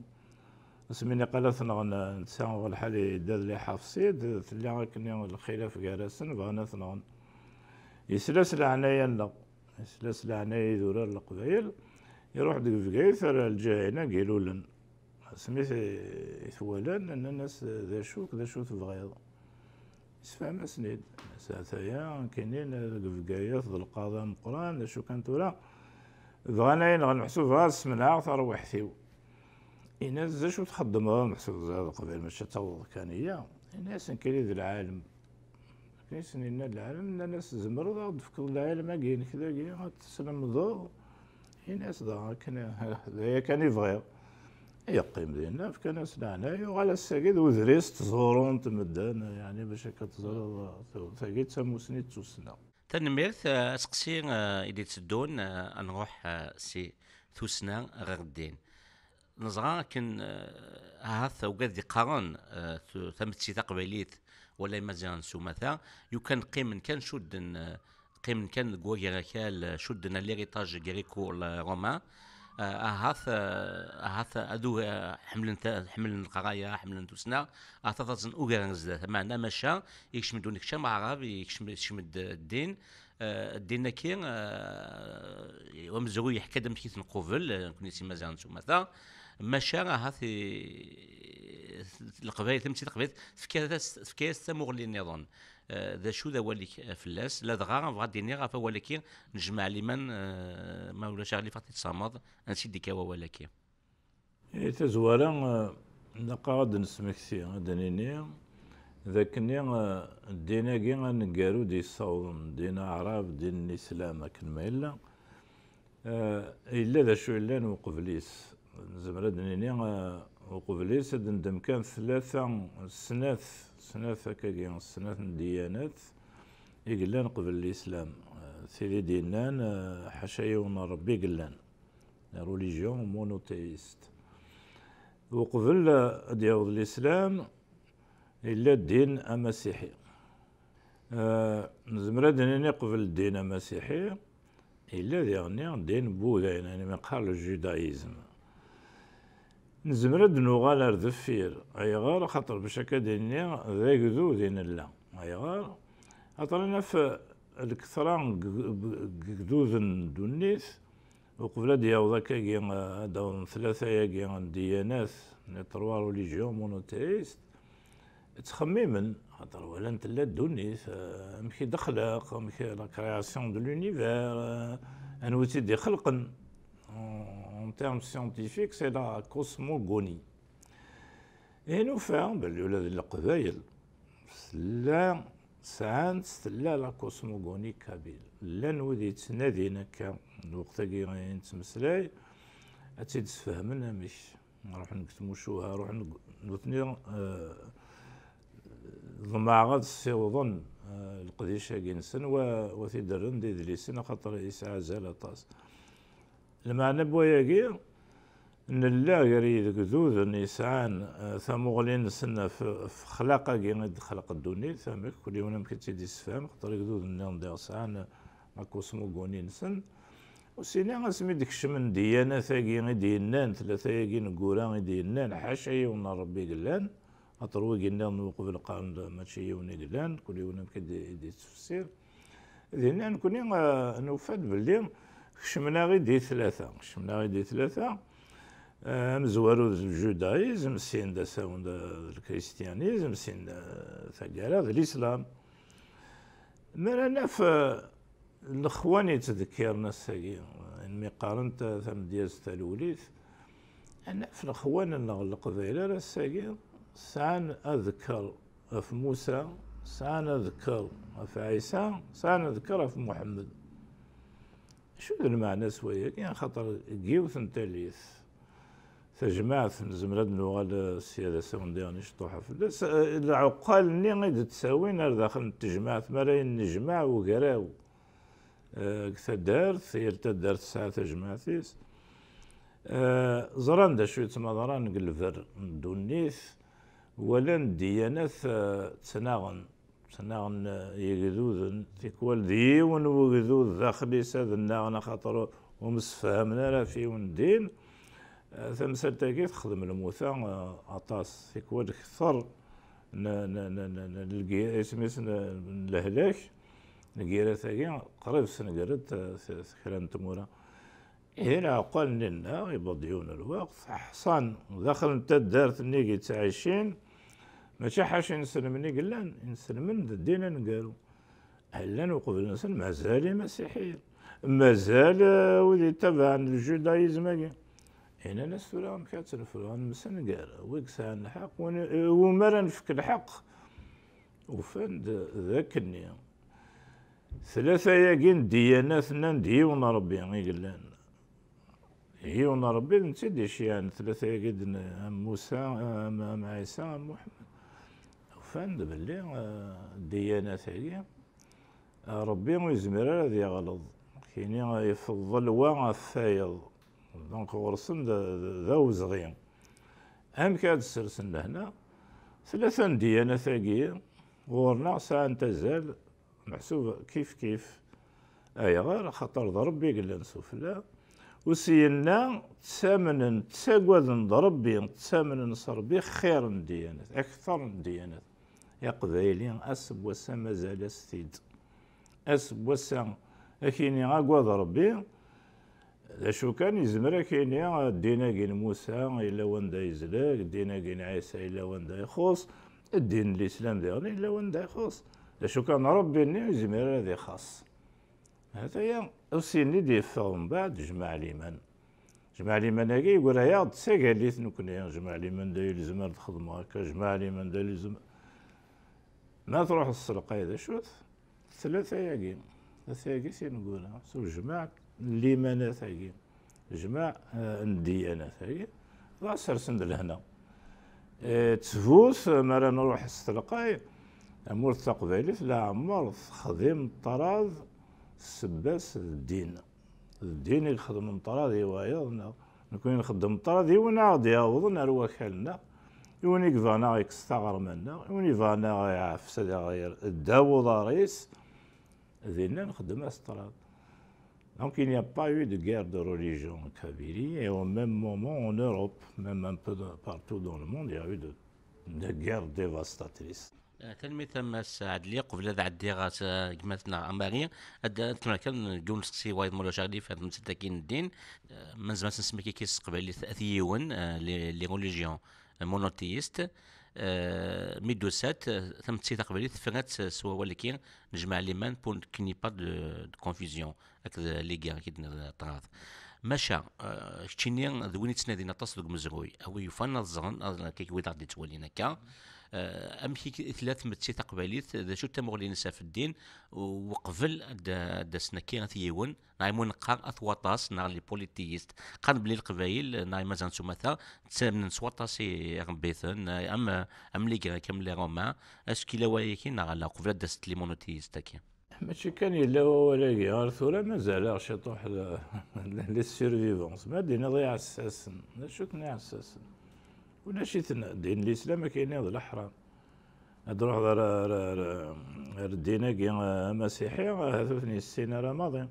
Asmi niqal ad t-nɣen, netta ɣer lḥal yedda d Liḥafṣid, tella akken lxilaf gar-asen, bɣan ad t-nɣen. Yesla s leɛnaya-nneɣ, yesla s leɛnaya idurar n Leqbayel, iruḥ-d deg Bgayet ar lǧiha-ina n Ilulen. Asmi t-, i t-walan, nnan-as: "D acu-k, d acu tebɣiḍ?" Yessefhem-asen-id. Saɛet-aya, nekkini deg Bgayet d lqaḍi ameqqran, d acu kan tura, bɣan ad yi-nɣen, meḥsub bɣiɣ ad smenɛeɣ tarwiḥt-iw. Ini-as: "D acu txeddmeḍ a meḥsub, ẓriɣ d Leqbayel, mačči ad taweḍ kan iya?" Ini-as: "Nekkini d lɛalem." Akken i sen-yenna lɛalem, nnan-as: "Tzemreḍ ad aɣ-d-tefkeḍ lɛilm-agi-inek dagi, ad t-teslemdeḍ?" Ini-as: "Dɣa akken, d aya kan i bɣiɣ." Yeqqim dinna, fkan-as leɛnaya, yuɣal ass-agi d udris ttẓurun-t medden, yeɛni bac akka teẓriḍ, tagi d tamusni d tussna. Tanemmirt, eh, aseqsi, eh, i d-itteddun, eh, ad nruḥ, eh, si tussna ɣer ddin. neẓra akken, eh, ahat ugad d-iqqaren, eh, tu-, tametti taqbaylit wala imaziɣen s umata, yukan qqimen kan cudden, eh, qqimen kan deg wagar akal, eh, cudden à l'héritage gréco-romain, eh, ahat, eh, ahat ad u-, eh, ḥemmlen ta-, ḥemmlen leqraya, ḥemmlen tussna, ahat ad aẓen ugar ar zdat. Meɛna maca, yekcem-d unekcam aɛrab, yekcem, yekcem-d ddin, eh, ddin-agi, eh, amezruy yeḥka-d amek i t-nqubel, eh, nekni s imaziɣen s umata, maca ahat i, leqbayel, tametti taqbaylit, tefka-yas, tefka-yas tamuɣli nniḍen. Eh, d acu d awal-ik, eh, fell-as? Ladɣa bɣa d-iniɣ ɣef awal-agi, nejmeɛ liman, eh, ma ulac aɣilif ad t-id-tesɛemmeḍ, ansi d-ikka wawal-agi? I tazwara, eh, ilaq-aɣ ad d-nesmekti, ad d-nini d akken, eh, ddin-agi aneggaru d-yessawḍen, ddin aɛrab, ddin n Islam, akken ma yella, eh, yella d acu yellan uqbel-is. Nezmer ad d-nini, eh, uqbel-is ad d-neddem kan tlata, snat, snat akkagi, snat n ddiyanat i yellan qbel Lislam. Eh, tid i d-yennan, eh, ḥaca yiwen n Ṛebbi i yellan. La religion monothéiste. Uqbel, eh, ad d-yaweḍ Lislam, yella ddin amasiḥi. Eh, nezmer ad d-nini qbel ddin amasiḥi, yella diɣenni ddin n wudayen, ayen mi qqar le judaïsme. Nezmer ad d-nuɣal ar deffir. Ayɣer? Axaṭer bac akka d-nini d agdud i nella. Ayɣer? Axaṭer ad naf lketra n g-, g-, yegduden n ddunit, uqbel ad d-yaweḍ akkagi, ad d-awḍen tlata-agi n ddiyanat, les trois religions monothéistes, ttxemmimen, xaṭer walan tella ddunit, eh, amek i d-texleq, amek la création de l'univers, eh, anwa i tt-id-ixelqen. En, en termes scientifiques, c'est la cosmogonie. I nufa belli ula d Leqbayel tella, sɛan, tella la cosmogonie kabyle. Llan wid yettnadin akka, lweqt-agi i nettmeslay, ad tt-id-sfehmen amek. Ruḥen deg tmucuha, ruḥen deg, nutni, eh, ḍemɛeɣ ad ssiwḍen, eh, leqdic-agi-nsen, wa, wa t-id-rren d idlisen, axaṭer yesɛa azal aṭas. Lmeɛna n wayagi, nella gar yigduden yesɛan, eh, tamuɣli-nsen ɣef, ɣef lexlaq-agi i d-texleq ddunit, amek, kul yiwen amek i tt-id-yessefhem, xaṭer igduden-nniḍen diɣ sɛan, eh, la cosmogonie-nsen. U sini asmi d-kecmen ddiyanat-agi i d-yennan, tlata-agi ineggura i d-yennan, ḥaca yiwen n Ṛebbi i yellan, aṭer wigi-nniḍen uqbel qqaren-d mačči yiwen i yellan, kul yiwen amek i d-, i d-yettfessir. Dinna nekni, eh, nufa-d belli kecmen-aɣ-id i tlata, kecmen-aɣ-id i tlata, eh, amezwaru d ljudaïsme, sin d asawen d, d lkristyanisme, sin d, taggara d l'islam. Mi ara naf, eh, lexwan yettdekkiren ass-agi, ayen mi qqaren ta-, tamedyazt talewlit, ad naf lexwan-nneɣ n Leqbayel ar ass-agi sɛan adekker ɣef Musa, sɛan adekker ɣef Ɛisa, sɛan adekker ɣef Muḥemmed. Acu d lmeɛna-s wayagi? Axaṭer deg yiwet n tallit, tajmaɛt, nezmer ad nuɣal, eh, sya d asawen diɣen iceṭṭuḥa fell-as, eh, lɛuqqal-nni i d-ttawin ar daxel n tejmaɛt, mi ara yennejmaɛ ugraw, eh, deg taddart, yal taddart tesɛa tajmaɛt-is. Eh, ẓran d acu yettmaḍran deg lberr n ddunit, walan ddiyanat, eh, ttnaɣen. Ttnaɣen, eh, yegduden, tikwal d yiwen wegdud daxel-is ad nnaɣen, axaṭer ur msefhamen ara ɣef yiwen ddin. Eh, tamsalt-agi texdem lmuta, eh, aṭas, tikwal kter n, n, n, n, n lgi-, isem-is n, n lehlak, lgirat-agi qrib sengren-t, eh, s-, s kra n tmura. Ihi lɛeqqal-nni-nneɣ, yewweḍ yiwen n lweqt, ḥṣan daxel n taddart-nni i yettɛicin, mačči ḥaca inselmen i yellan, inselmen d ddin aneggaru. Llan uqbel-nsen mazal imasiḥiyen, mazal, eh, wid yettabaɛen ljudaïsme-agi. Inan-as tura amek ad tt-nefru, ad nemsenger, wi yesɛan lḥeqq, win, eh, wumi ara nefk lḥeqq. Ufan-d d akkenni. Tlata-agi n ddiyanat nnan d yiwen Ṛebbi i yellan. Yiwen Ṛebbi d netta i d-iceyɛen tlata-agi d n-, am Musa, am, am Ɛisa, am Muḥemmed. Ufan-d belli, eh, ddiyanat-agi, eh, Ṛebbi ur yezmir ara ad yeɣleḍ. Kini, eh, ifeḍḍel wa ɣef wayeḍ. Donc ɣur-sen d, d, d awezɣi. Amek ad ssersen lehna? Tlata n ddiyanat-agi ɣur-neɣ sɛant azal, meḥsub kif kif. Ayɣer? Axaṭer d Ṛebbi i yellan sufella. U s yenna, ttamnen, ttagaden d Ṛebbi, ttamnen s Ṛebbi xir n ddiyanat, akteṛ n ddiyanat. Iqbayli ass n wass-a mazal-as-t-id. Ass n wass-a, ad k-yini agad Ṛebbi, d acu kan, yezmer ad k-yini ddin-agi n Musa yella wanda yezleg, ddin-agi n Ɛisa yella wanda ixuṣ, ddin n Lislam diɣen yella wanda ixuṣ. D acu kan, Ṛebbi-nni ur yezmir ara ad ixaṣ. Hataya, u s yenna i d-yeffeɣ mbeɛd Jmaɛ Liman. Jmaɛ Liman-agi yeggra-yaɣ-d d tagallit nekni. Jmaɛ Liman da yelzem ar d-xedmeɣ akka, Jmaɛ Liman da yelzem. Ma truḥeḍ s telqay d acu-t? Tlata-agi. Tlata-agi s ineggura. S ujmaɛ n limanat-agi. Jmaɛ, eh, n ddiyanat-agi. Dɣa sersen-d lehna. Eh, ttbut, mi ara nruḥ s telqay, tamurt taqbaylit leɛmer texdim ṭṭrad ssebba-s d ddin. D ddin i ixedmen ṭṭrad i wayeḍ, neɣ nekni nxeddem ṭṭrad i win ara ɣ-d-yawḍen ar wakal-nneɣ, i win i yebɣan a ɣ-yekkes taɣerma-nneɣ, i win yebɣan a ɣ-iɛfes ad aɣ-yerr ddaw uḍar-is, dinna nxeddem-as ṭṭrad. Donc il n'y a pas eu de guerre de religion en Kabylie, et au même moment en Europe, même un peu de- partout dans le monde, il y a eu de, de guerres dévastatrices. Eh, tanemmirt a Mass Ɛedli. Qbel ad ɛeddiɣ ɣer, eh, gma-tneɣ Amari, ad ad kemmleɣ kan deg yiwen usteqsi wayeḍ ma ulac aɣilif ar tmeslilt-agi n ddin. Eh, ma nezmer ad s-nsemmi akka s teqbaylit at yiwen, eh, les, les religions monothéistes. Eh, mi d-tusa-d, eh, tametti taqbaylit tefra-tt s wawal-agi n Jmaɛ Liman pour qu'il n'y ait pas de, de confusion. Akked les guerres i d-nniḍ ṭṭrad. Maca, eh, keččini d win yettnadin aṭas deg umezruy, a wi yufan ad ẓren, ad, akka, wid aɣ-d-yettwalin akka, eh, amek i, i tella tmetti taqbaylit, d acu tamuɣli-nnes ɣef ddin, u-, uqbel ad d-, ad d-asen akka at yiwen, neɣ imi neqqar at waṭas, neɣ les polythéistes. Qqaren belli Leqbayel, neɣ imazan s umata, ttamnen s waṭas i iṛebbiten, am, am les Grecs, am les Romains. Est-ce que yella wayagi neɣ ala, uqbel ad d-asent les monothéistes-agi? Mačči kan yella wawal-agi, ɣer tura mazal-aɣ ciṭuḥ d, les survivants. Ma d-tiniḍ iɛessasen, d acu-ten iɛessasen? Ulac-iten, ddin n Lislam, ad k-iniɣ d leḥram. Ad d-ruḥeḍ ar, ar, ar, ar ddin-agi, eh, amasiḥi, ahat ur ten-yessin ara maḍi.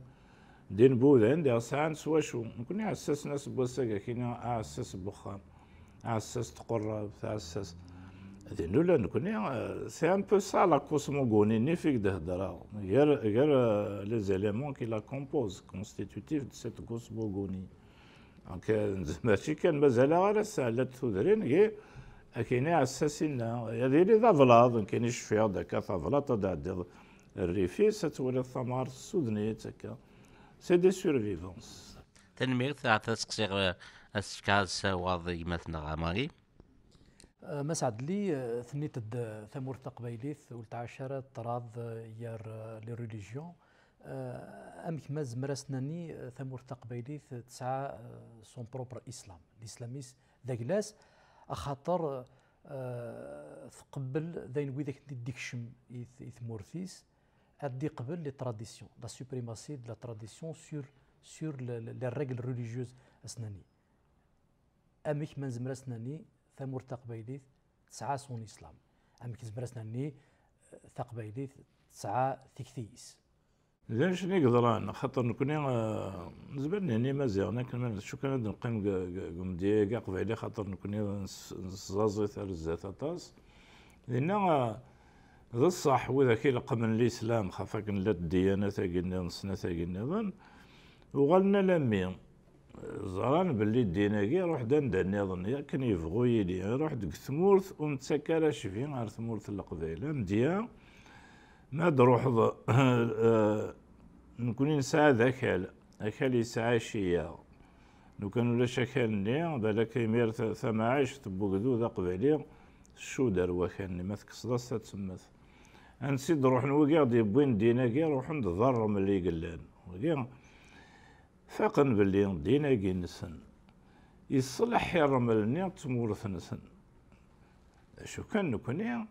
Ddin n wudan, diɣ sɛan s wacu. Nekni iɛessasen ass n wass-agi, ad k-iniɣ aɛessas n wexxam. Aɛessas n tqerrabt, aɛessas. Din ula nekni, euh, c'est un peu ça la cosmogonie-nni f i k-d-heddreɣ. Gar, gar, euh, les éléments qui la composent, constitutifs de cette cosmogonie. Donc, euh, mačči kan mazal-aɣ ara ssaɛlat tudrin, gi, akken iɛessasin-a. Ad yili d ablaḍ, nekkini cfiɣ-d akka tablaḍt, ad d-tɛeddiḍ rrif-is, ad twaliḍ tamɣart tessuden-itt akka. C'est des survivants. Tanemmirt, ahat ad seqsiɣ, eh, ad s-fkeɣ ad s-awaḍ i gma-tneɣ Amari. Eh, Mass Ɛedli, eh, tenniḍ-d, eh, tamurt taqbaylit ur tɛac ara ṭṭrad, eh, gar, eh, les religions. Eh, amek ma nezmer ad s-nani, eh, tamurt taqbaylit, eh, tesɛa, eh, son propre islam. L'islam-is d agla-s, axaṭer, eh, tqebbel d ayen wid akken i d-ikcem i t-, i tmurt-is, ad d-iqbel les traditions, la suprématie de la tradition sur, sur le, le, les règles religieuses, ad s-nani. Amek ma nezmer ad s-nani tamurt taqbaylit tesɛa son islam? Amek nezmer ad s-nani, eh, taqbaylit tesɛa tikti-is? D anecni i yeḍran, axaṭer nekni, eh, nezmer ad nini Imaziɣen akken ma nečču kan ad neqqim deg, deg, deg umedya-agi aqbayli, axaṭer nekni nes-, nessaẓay ar zdat aṭas. Dinna, eh, d ṣṣeḥ, widak ileqqmen Lislam, xaf akken llant ddiyanat-agi nniḍen, snat-agi nniḍen, uɣalen alammi ẓran belli ddin-agi iruḥ-d anda nniḍen, akken yebɣu yili, iruḥ-d deg tmurt ur nettak ara cbi ar tmurt n Leqbayel. Amedya, ma d-ruḥeḍ, eh, nekni nesɛa d akal, akal yesɛa ciya. Lukan ulac akal-nni, balak imir ta-, tamaɛict n wegdud aqbayli tcudd ar wakal-nni, ma tekkseḍ-as ad temmet. Ansi d-ruḥen wigi i ɣ-d-yewwin ddin-agi, ruḥen-d d ṛṛeml i yellan. Wigi faqen belli ddin-agi-nsen iṣleḥ i ṛṛeml-nni d tmurt-nsen. D acu kan nekni,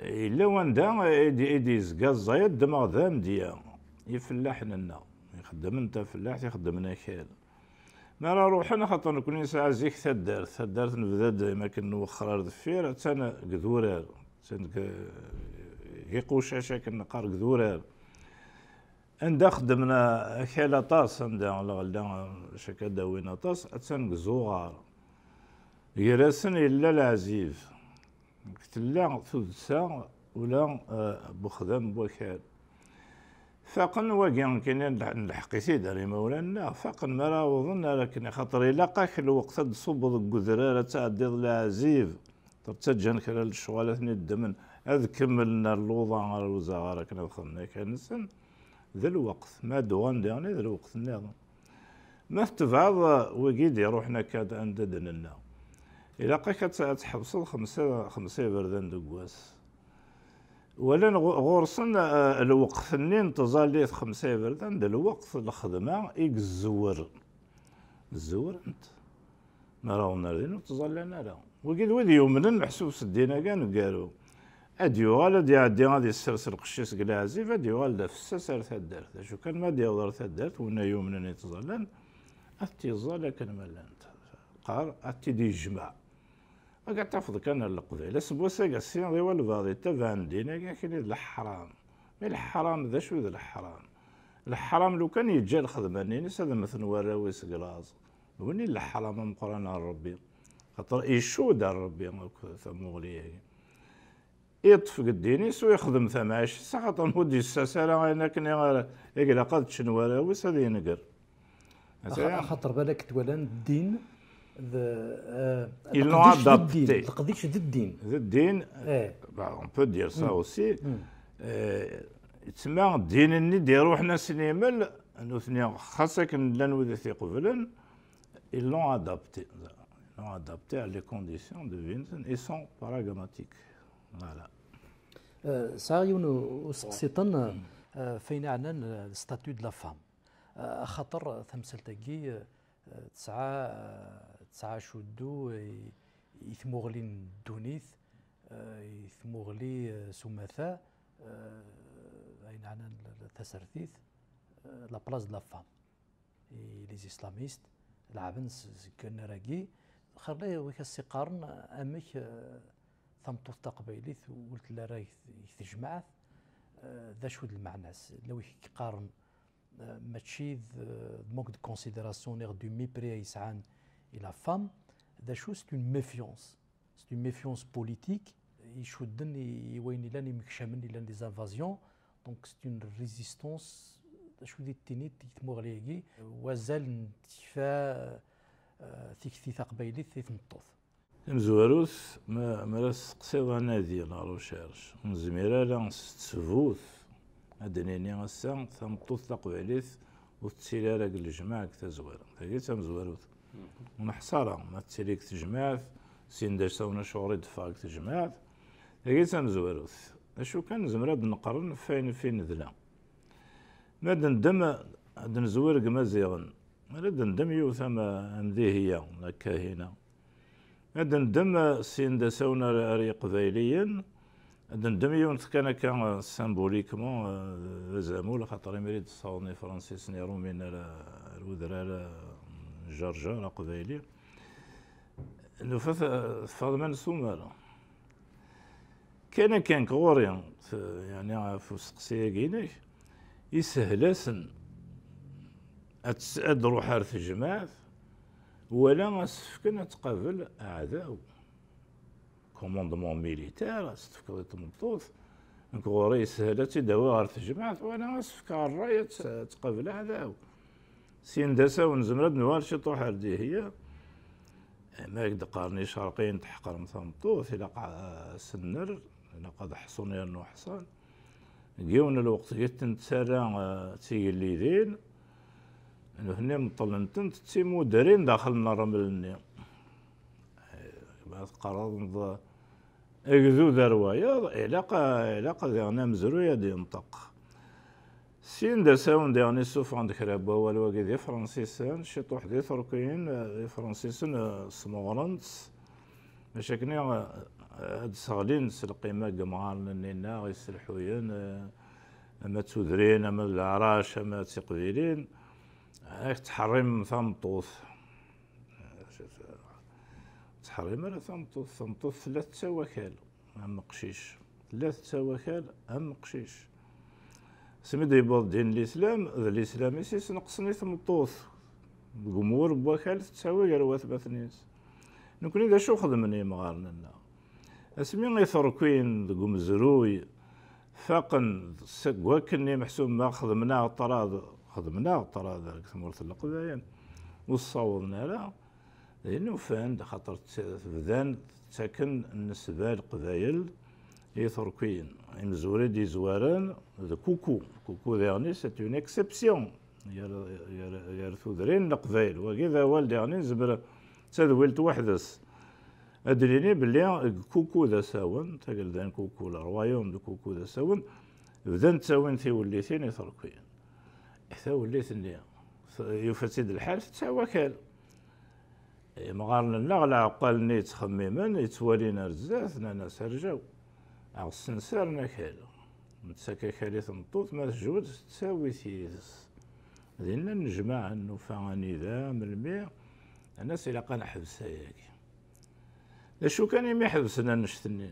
yella wanda i d-, i d-yezga ẓẓay, ad ddmeɣ d amedya, ifellaḥen-nneɣ, ixeddmen tafellaḥt, ixeddmen akal. Mi ara ruḥen, axaṭer nekkni nesɛa zik taddart. Taddart nebda-d dayem akken nwexxer ar deffir, attan deg idurar. Attan deg, deg iqucac akken neqqar deg idurar. Anda xeddmen akal aṭas, anda lɣella, cakk ad d-awin aṭas, attan deg izuɣar. Gar-asen yella leɛzib. Tella tuddsa ula, eh, n uxdam n wakal. Faqen wagi, nekkini nleḥ-, nleḥq-it-id ar imawlan-nneɣ, faqen mi ara awḍen ar akken, axaṭer ilaq-ak lweqt ad d-ṣubbeḍ deg udrar, ad tɛeddiḍ leɛzib, ttaǧǧan kra n lecɣal ad ten-id-ddmen, ad kemmlen ar luḍa, ar uzaɣar akken ad xedmen akal-nsen, d lweqt, ma ad d-uɣalen diɣen d lweqt nniḍen. Ma tetebɛeḍ wigi d-iruḥen akka anda d-nenna, ilaq-ak ad tt-, ad tḥebseḍ xemsa, xemsa iberdan deg wass. Walan ɣu-, ɣur-sen, eh, lweqt-nni n tẓallit xemsa iberdan d lweqt n lxedma i yezzewer. Zewrent. Mi ara ɣen ar din ur ttẓallan ara. Wigi d wid yumnen meḥsub s ddin-agi aneggaru. Ad yuɣal ad iɛeddi ad issers lqecc-is deg leɛzib, ad yuɣal d afessas ar taddart. D acu kan, ma ad yaweḍ ar taddart, winna yumnen ittẓallan, ad t-iẓẓal akken ma llant. Qqar, ad t-id-yejmeɛ. Ad tafeḍ kan ar leqbayel. Aseggas-agi, syin di walbeɛḍ yettabaɛen ddin-agi, akini d leḥram. Mi leḥram, d acu i d leḥram? Leḥram, lukan yeǧǧa lxedma-nni-ines, ad mmten warraw-is deg laẓ. D win i d leḥram ameqqran ar Rebbi. Xaṭer icudd ar Rebbi akk tamuɣli-agi. Iṭṭef deg ddin-is u ixdem tamɛict-is, axaṭer ur d-yessas ara ayen akken i ara, i ilaq ad ččen warraw-is, ad yenger. Axa-, axaṭer balak twalan ddin d, eh, ils l'ont adapté. Leqdic d ddin, leqdic d ddin. D ddin, eh, bah, on peut dire ça aussi. Eh, yettma ddin-nni d-iruḥen ass n imel, nutni xas akken llan wid i t-iqeblen, ils l'ont adapté. Ils l'ont adapté à les conditions de vie. Ils sont pragmatiques. Voilà. Eh, sɛiɣ yiwen u-, useqsiṭen, eh, f ayen ɛnan, eh, le statut de la femme. Eh, axaṭer tamsalt-agi, eh, tesɛa, eh, tesɛa acuddu i, i tmuɣli n ddunit, eh, i tmuɣli, eh, s umata, eh, ayen ɛnan l-, l-, tasertit, eh, la place de la femme. I les islamistes, leɛben s-, seg annar-agi, xerla wik as-iqqaren amek, eh, tameṭṭut taqbaylit ur telli ara deg t-, deg tejmaɛt, eh, d acu d lmeɛna-s? La wik yeqqaren, eh, mačči d, eh, d manque de considération neɣ du mépris ay sɛan i la femme, d acu, c'est une méfiance. C'est une méfiance politique, icudden i, i wayen ilan imekcamen, ilan des invasions. Donc c'est une résistance, d acu di d-tiniḍ i tmuɣli-agi, wazal n tekfa, eh, tikti taqbaylit i tmeṭṭut. Tamezwarut, ma, ma ara testeqsiḍ anadi, la recherche, ur nezmir ara s ttbut ad d-nini ass-a tameṭṭut taqbaylit ur tettili ara deg lejmaɛ deg tazwara. Tagi d tamezwarut. Ur neḥṣa ara, ma tettili deg tejmaɛt, syin d asawen acuɣer i d-teffeɣ deg tejmaɛt. Tagi d tamezwarut. D acu kan, nezmer ad d-neqren ɣef wayen fi nedla. Ma d-neddem, ad d-nezwir deg Imaziɣen. Ma d-neddem yiwet am, am Dihiya, la Kahina. Ad d-neddem, eh, syin d asawen ar, ar Yiqbayliyen. Ad d-neddem yiwen kan akka, eh, symboliquement, eh, d azamul, axaṭer imir i d-ssawḍen Ifransisen Irumiyen ar, ar udrar, eh, n Ǧerǧer aqbayli. Nufa-t, eh, teffeɣ-d ma nessumer. Kan akken ɣur-i, t-, yeɛni ɣef usteqsi-agi-inek, yeshel-asen ad ts-, ad d-truḥ ar tejmaɛt, wala ad s-fken ad tqabel aɛdaw. Commandement militaire, ad s-tefkeḍ i tmeṭṭut, nekk ɣur-i yeshel ad tt-id-awiɣ ɣer tejmaɛt, wala ad s-fkeɣ ṛṛay ad tt-, ad tqabel aɛdaw. Syin d asawen, nezmer ad nuɣal ciṭuḥ ar Dihya. Ma ak-d-qqaren icerqiyen tḥeqrem tameṭṭut, ilaq a, a sen-nerr, ilaq ad ḥṣun yernu ḥṣan. Deg yiwen n lweqt, deg i tent-ttarra, eh, d tigellidin, nutni meṭṭlen-tent d timudrin daxel n ṛṛmel-nni. Eh, ma tqerrḍeḍ agdud ar wayeḍ, ilaq, ilaq diɣen amezruy ad yenṭeq. Syin d asawen diɣen issufɣen-d kra n wawal wagi d Ifransisen, ciṭuḥ d Iturkiyen, eh, Ifransisen, eh, smeɣren-tt. Maca akken, eh, ad d-sseɣlin s lqima n yemɣaren-nni-nneɣ iselḥuyen, eh, ama d tudrin, ama d leɛrac, ama d tiqbilin, ad ttḥerrim tameṭṭut. Teḥrim ara tameṭṭut, tameṭṭut tella tettawi akal am uqcic, tella tettawi akal am uqcic. Asmi d-yewweḍ ddin n Lislam, d Lislam i s-isneqsen i tmeṭṭut. Deg umur n wakal tettawi gar watmaten-is. Nekni d acu xedmen yimɣaren-nneɣ? Asmi i terkin deg umezruy, faqen seg wakken i meḥsub ma xedmen-aɣ ṭṭrad, xedmen-aɣ ṭṭrad deg tmurt n Leqbayel, ur ssawḍen ara, din ufan-d, axaṭer tt-, bdan ttaken nnesba i Leqbayel i terkiyin. Imezwura i d-yezwaren d Kuku. Kuku diɣen-is, c'est une exception gar, gar, gar tudrin n Leqbayel. Wagi d awal diɣen i nezmer d tadwilt weḥd-s. Ad d-nini belli deg Kuku d asawen, tagelda n Kuku, le royaume de Kuku d asawen, bdan ttawin tiwellitin i terkiyin. Tawellit-nni, yufa-tt-id lḥal, tettawi akal. Imɣaren-nneɣ, leɛqal-nni yettxemmimen, yettwalin ar zdat, nnan-as: "Rǧaw, aɣ-ssensaren akal. Nettak akal i tmeṭṭut, ma tejbed, tettawi-t yid-s." Dinna nnejmaɛen, nufa anida, melmi, nnan-as: "Ilaq ad neḥbes ayagi." D acu kan imi ḥebsen annect-nni?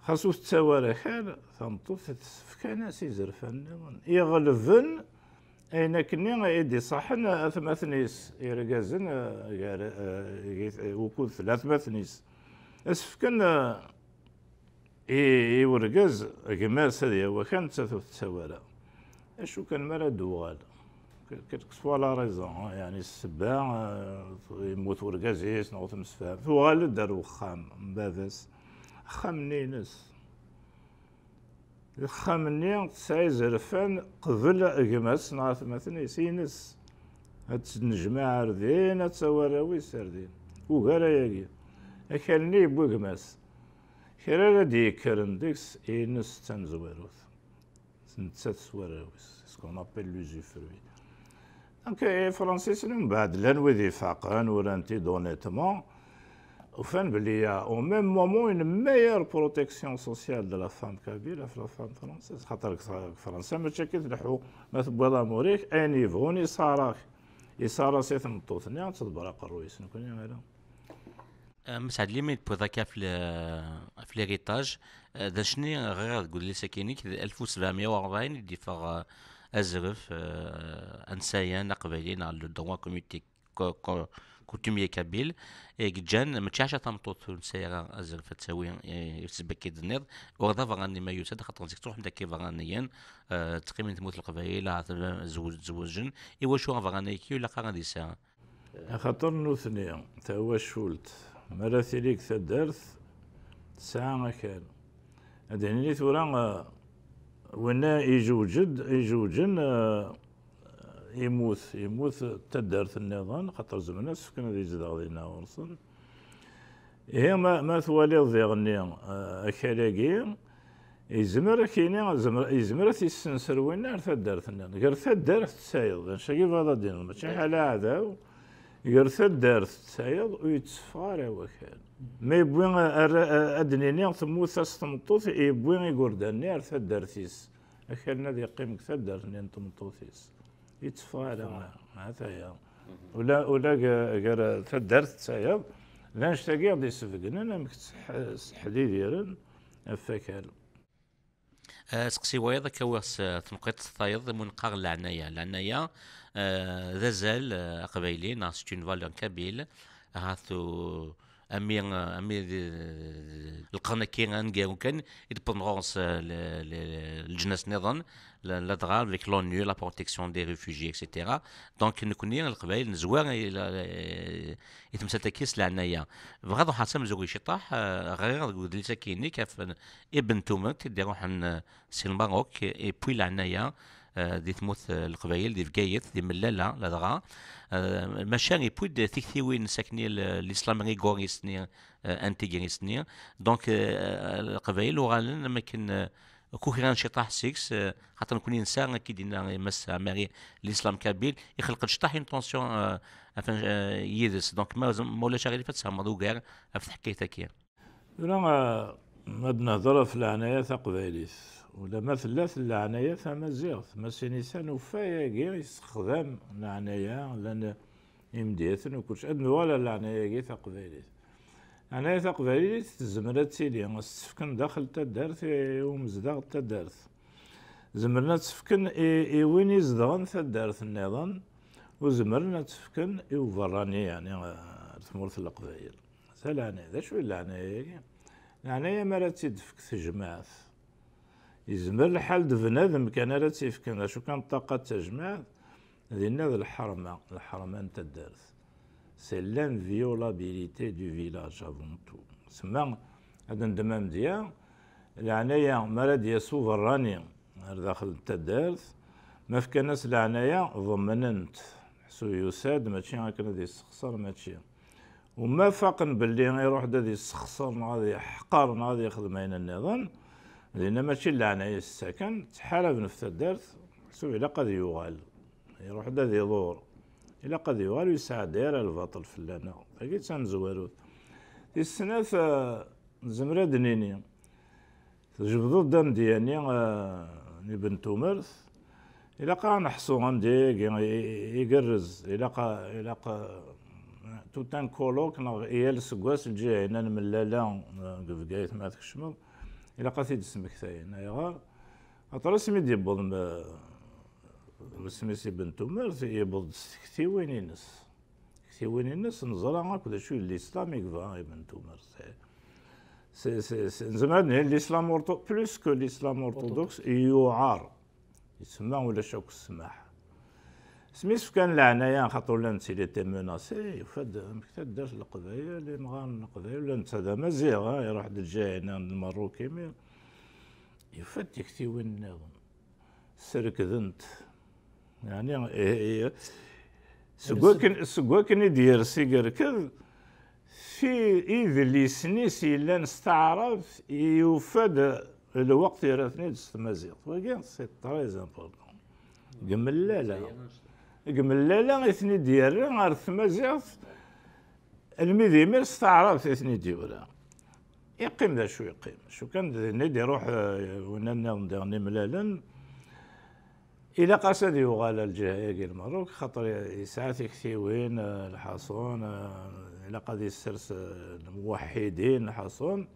Xas ur tettawi ara akal, tameṭṭut tessefkan-as izerfan nniḍen iɣelben ayen akkenni i d-iṣaḥen atmaten-is irgazen, eh, gar, eh, wukud tella atmaten-is. Ad s-fken, eh, i, i urgaz, gma-s ad yawi akal, nettat ur tettawi ara. Acu kan mi ara d-tuɣal? Que-, quelle que soit la raison, hein, yeɛni ssebba, eh, yemmut urgaz-is neɣ ur temsefham, tuɣal-d ar wexxam n baba-s. Axxam-nni ines. Axxam-nni tesɛa izerfan qbel gma-s neɣ atmaten-is, ines. Ad tt-nejmeɛ ar din, ad tawi arraw-is ar din. Ugar ayagi. Akal-nni yewwi gma-s. Kra ara d-yekkren deg-s, ines d tamezwarut. Nettat s warraw-is, ce qu'on appelle l'usufruit. Donc, Ifransisen mbeɛd llan wid ifaqen, uran-t-id honnêtement, ufan belli y a au même moment une meilleure protection sociale de la femme kabyle ɣef la femme française. Xaṭer deg Fransa mačči akka i tleḥḥu, ma tewwiḍ amur-ik, ayen yebɣun iṣar-ak, iṣar-as i tmeṭṭut-nni, ad teḍber aqerruy-is, nekkni ala. Mesɛed, limi d-tewwiḍ akka ɣef le-, ɣef l'héritage, eh, d acni ɣriɣ deg udlis-agi-inek, d alef u sebɛemya u rebɛin i d-yeffeɣ, eh, azref, eh, ansayan aqbayli neɣ le droit commuté-, co-, co-, coutumier kabyle, i yeǧǧan mačči ɛaca tameṭṭut ur nesɛi ara azref ad tawi, eh, i usbak i d-tenniḍ, ur d abeṛṛani ma yusa-d, axaṭer zik ttruḥen-d akka ibeṛṛaniyen, eh, ttqimin tmurt n Leqbayel, ah, zewǧ-, zewǧen, i wacu abeṛṛani-agi ur ilaq ara ad yesɛa? Axaṭer nutni, tawacult, mi ara tili deg taddart, tesɛa akal. Ad d-nini tura, eh, winna ijewǧ-d, ijewǧen, eh, imut, imut d taddart nniḍen, xaṭer zemren ad s-fken ad yezdeɣ dinna ɣur-sen. Ihi ma, ma twaliḍ diɣenni, eh, akal-agi, yezmer ad k-yini, yezmer, yezmer ad t-yessenser winna ar taddart-nniḍen. Gar taddart d tayeḍ, d acu-agi bɣiḍ ad d-tiniḍ, mačči ḥala aɛdaw, gar taddart d tayeḍ ur yetteffeɣ ara wakal. Ma yewwi, ar, ad d-nini, temmut-as tmeṭṭut, yewwi igerdan-nni ar taddart-is. Akal-nni ad yeqqim deg taddart-nni n tmeṭṭut-is. Yetteffeɣ ara, ha-t-aya. Ula, ula g-, gar taddart d tayeḍ, d annect-agi i ɣ-d-isbegnen amek ttseḥ-, sseḥdidiren ɣef wakal. Eh, aseqsi wayeḍ, ad k-awiɣ s, eh, tenqiḍt tayeḍ, imi neqqar leɛnaya. Leɛnaya, eh, d azal, eh, aqbayli, neɣ c'est une valeur kabyle. Ahat u-, ami, eh, ami d, d, d, lqern-agi aneggaru kan, i d-wwḍen ɣur-s, eh, le-, le-, leǧnas nniḍen, la, ladɣa avec l'onu, la protection des réfugiés, et cetera. Donc, nekkni, Leqbayel, nezwar i, la, i temsalt-agi s leɛnaya. Bɣiɣ ad ruḥeɣ s amezruy ciṭaḥ, eh, ɣriɣ deg udlis-agi-inek ɣef Ibn Tumert, i d-iruḥen, eh, si Lmerruk, et puis leɛnaya, eh, di tmurt, eh, Leqbayel, di Bgayet, di Mellala, ladɣa. Eh, maca, et puis d tiktiwin sakni l-, l'islam rigoriste-nni, eh, intégriste-nni. Donc, eh, Leqbayel uɣalen am akken, eh, kukran ciṭaḥ seg-s, eh, xaṭer nekkni nesɛa, akka i d-yenna Mass Ɛmari, l'islam kabyle, ixleq-d ciṭaḥ une tension, eh, enfin, eh, yid-s. Donc, ma, ma ulac aɣilif, ad tfehmeḍ ugar ɣef teḥkayt-agi. Tura, eh, ma d-nehder ɣef leɛnaya taqbaylit, ulamma tella leɛnaya tamaziɣt, Masinisa nufa-yagi yessexdam leɛnaya, llan imedyaten u kullec. Ad nuɣal ar leɛnaya-agi taqbaylit. Yeɛni taqbaylit tezmer ad tili s-tefken daxel taddart i umezdaɣ n taddart. Zemren ad tt-fken i, i win izedɣen taddart nniḍen, u zemren ad tt-fken i uberrani, yeɛni, eh, ar tmurt n Leqbayel. D leɛnaya, d acu i d leɛnaya-agi? Leɛnaya mi ara tt-id-tefk tejmaɛt. Yezmer lḥal d bnadem kan ara tt-ifken, d acu kan ṭṭaqa d tajmaɛt, dinna d lḥerma, lḥerma n taddart. C'est l'inviolabilité du village avant tout. Semma ad nendem amedya, leɛnaya mi ara d-yas uberrani ar daxel n taddart, ma fkan-as leɛnaya ḍemnen-t. Ḥsu yusa-d, mačči akken ad yessexṣer, mačči. U ma faqen belli iruḥ-d ad yessexṣer neɣ ad yeḥqer neɣ ad yexdem ayen nniḍen, dinna mačči d leɛnaya i s-ttaken, ttḥaraben ɣef taddart, ḥsu ilaq ad yuɣal. Iruḥ-d ad iḍur. Ilaq ad yuɣal ur yesɛeddi ara lbaṭel fell-aneɣ. Tagi d tamezwarut. Tis snat, eh, nezmer ad d-nini, tjebdeḍ-d amedya-nni, eh, n Ibn Tumert. Ilaq ad neḥṣu amedya-agi i, i, igerrez. Ilaq, ilaq, eh, tout un colloque neɣ i yal aseggas lǧiha-inna n Mellala, eh, deg Bgayet ma tkecmeḍ. Ilaq ad t-id-smektayen. Ayɣer? Aṭas mi d-yewweḍ m-, wasmi-s Ibn Tumert, yewweḍ-d s tektiwin-ines. Tektiwin-ines neẓra akk d acu i d l'islam i yebɣa Ibn Tumert. C'est, c'est, c'est, c'est, nezmer ad nini l'islam ortho-, plus que l'islam orthodoxe, yuɛer. Yesemma ulac akk ssmaḥ. Asmi s-fkan leɛnaya, xaṭer ula nettili d menacé, yufa-d amek taddart n Leqbayel, imɣaren n Leqbayel, ula netta d Amaziɣ, ah, iruḥ-d lǧiha-inna n Lmerruk imi, yufa-d tiktiwin nniḍen. Srekdent. Yeɛni, eh, eh, seg wakken, seg wakken i d-yers igerked, fi idlisen-is yellan s taɛrabt, yufa-d lweqt yerra-ten-id s tmaziɣt. Wagi, c'est très important. Deg Mellala. Deg Mellala i ten-id-yerra ɣer tmaziɣt, almi d imir s taɛrabt i ten-id-yura. Yeqqim d acu yeqqim. Acu kan d dinna i d-iruḥ, eh, winna nniḍen diɣen imlalen. Ilaq-as ad yuɣal ar lǧiha-agi n Lmerruk, xaṭer yesɛa tiktiwin, eh, lḥaṣun, eh, ilaq ad yessers, eh, lmuwaḥḥidin, lḥaṣun.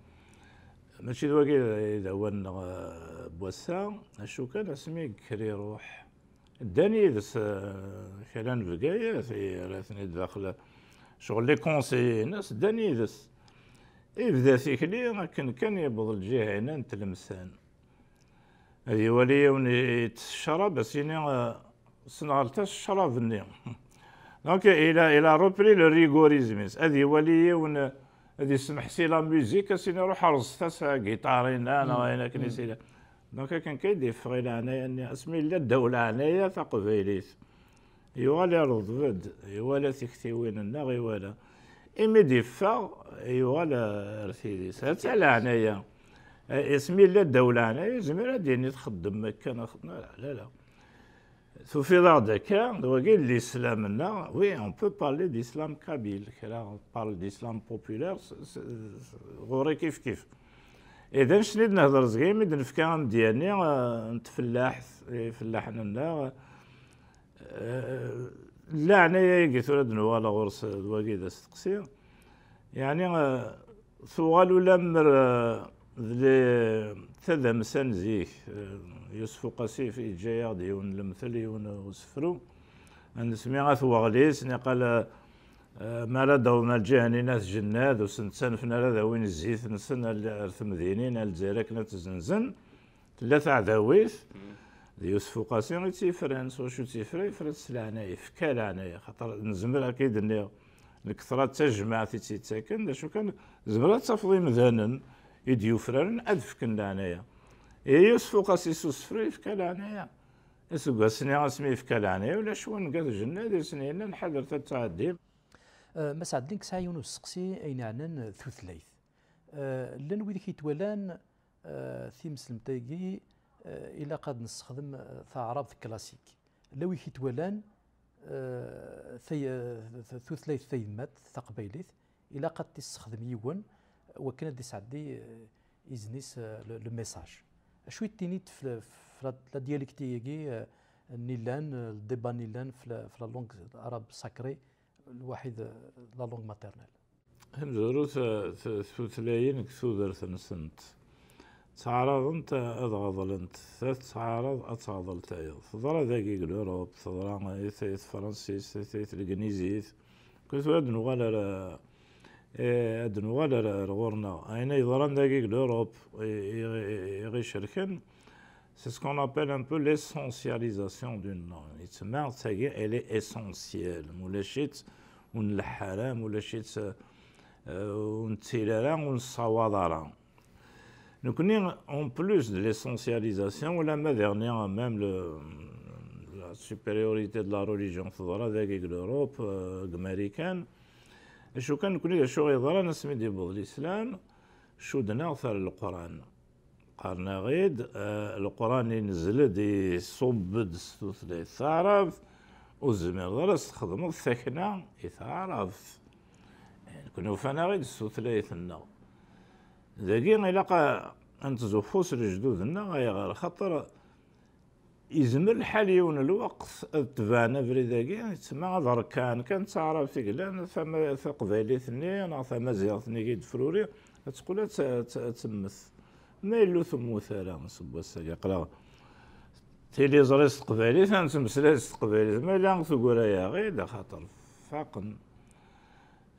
Mačči d wagi i d awal-nneɣ, eh, n wass-a, acu kan asmi yekker iruḥ. Ddan yid-s, eh, kra n Bgayet, yerra-ten-id daxel, ccɣel les conseillers-ines, ddan yid-s. Ibda tikli akken kan yewweḍ lǧiha-inna n Tlemsan. Ad iwali yiwen yettess ccrab, ad s-yini, eh, ssenɣelt-as ccrab-nni. Donc, il a, il a repris le rigorisme-is. Ad iwali yiwen, eh, ad yesmeḥsi la musique, ad s-yini ruḥ rẓet-as agiṭar-inna, neɣ ayen akken i s-yila. Donc, akken kan i d-yeffeɣ i leɛnaya-nni, asmi yella ddaw leɛnaya taqbaylit. Yuɣal ireḍbed, iwala tiktiwin-nneɣ, iwala. Imi d-yeffeɣ, yuɣal ar tidi-s. Atta leɛnaya. Eh, asmi yella ddaw leɛnaya, yezmer ad d-yini txeddem akka, neɣ, la, la, la. Tufiḍ-aɣ-d akka, d wagi d l'islam-nneɣ. Oui, on peut parler d'islam kabyle. Kra, on parle d'islam populaire, s-, s-, s-, ɣur-i kif kif. Et d annect-nni i d-nehder zga imi d-nefka amedya-nni, eh, n tfellaḥt, ifellaḥen-nneɣ. Eh, leɛnaya-agi tura d-nuɣal ɣur-s, d wagi d asteqsi. Yeɛni, eh, tuɣal ulammer, eh, d le-, tadamsa n zik, eh, Yusef Uqasi yeǧǧa-yaɣ-d yiwen n lemtel, yiwen n usefru, ad nesmi At Weɣlis, niqal, eh, mi ara d-awḍen ar lǧiha-nni n At Jennad, ur sen-ttanfen ara ad awin zzit-nsen ar, ar temdinin, ar Lezzayer akken ad tt-zzenzen. Tella taɛdawit, d Yusef Uqasi i tt-yefran, s wacu tt-yefra? Yefra-tt s leɛnaya, yefka leɛnaya, xaṭer nezmer, akka i d-nniɣ, lketṛa d tajmaɛt i tt-yettaken, d acu kan, tzemreḍ ad tafeḍ imdanen i d-yufraren ad fken leɛnaya. Ihi Yusef Uqasi s usefru yefka leɛnaya. Aseggas-nni asmi yefka leɛnaya, ulac win deg At Jennad i sen-yennan ḥadret ad tɛeddim. Eh, Mass Ɛedli, nekk sɛiɣ yiwen n usteqsi ayen yeɛnan tutlayt. Eh, llan wid i k-yettwalan, eh, timeslemt-agi, eh, ilaq ad nessexdem, eh, taɛrabt classique. Llan wid i k-yettwalan, eh, tay-, eh, tutlayt tayemmat, taqbaylit, ilaq ad t-yessexdem yiwen, wakken ad d-isɛeddi, eh, izen-is, eh, le, le message. Acu i d-tiniḍ f, f la, la dialectique-agi, eh, n illan, eh, le débat n illan f la, f la langue arabe sacrée, lwaḥid, eh, la langue maternelle? Tamezwarut, eh, t-, tutlayin deg tudert-nsent ttɛaraḍent ad ɣeḍlent, ta tettɛaraḍ ad teɣḍel tayeḍ. Teḍra dagi deg l'Europe, teḍra i t-, i tefransist, i t-, i tlegnizit. Kul tura ad nuɣal ar, eh, ad nuɣal ar, ar ɣur-neɣ. Ayen ay yeḍran dagi deg l'Europe, i, i, i, i ɣ-icerken, c'est ce qu'on appelle un peu l'essentialisation d'une langue. Yettma, tagi, elle est essentielle. Mulac-itt, ur nleḥḥ ara, mulac-itt, eh, ur nettili ara, ur nessawaḍ ara. Nekkni, en plus de l'essentialisation, ulamma diɣni même le, la supériorité de la religion teḍra dagi deg l'Europe, eh, deg Marikan. Acu kan, nekkni d acu yeḍran asmi d-yewweḍ l'islam, cudden-aɣ-t ar Leqran. Qqaren-aɣ-id, eh, Leqran inzel-d, iṣubb-d s tutlayt taɛrabt, ur tezmireḍ ara ad s-txedmeḍ takna i taɛrabt. Eh, nekkni ufan-aɣ-id s tutlayt-nneɣ. Dagi ilaq a, a nettzuxxu s lejdud-nneɣ, ayɣer? Xaṭer yezmer lḥal yiwen lweqt ad tebɛen abrid-agi, yettma ad rekɛen kan d taɛrabt i yellan, tama-, taqbaylit-nni neɣ tamaziɣt-nni i d-tefruri, ad teqqel ad t-, ad t-, ad temmet. Ma yella ur temmut ara seg wass-agi, aql-aɣ tiliẓri s teqbaylit, ad nettmeslay s teqbaylit, ma yella tugar-aɣ-id, axaṭer faqen.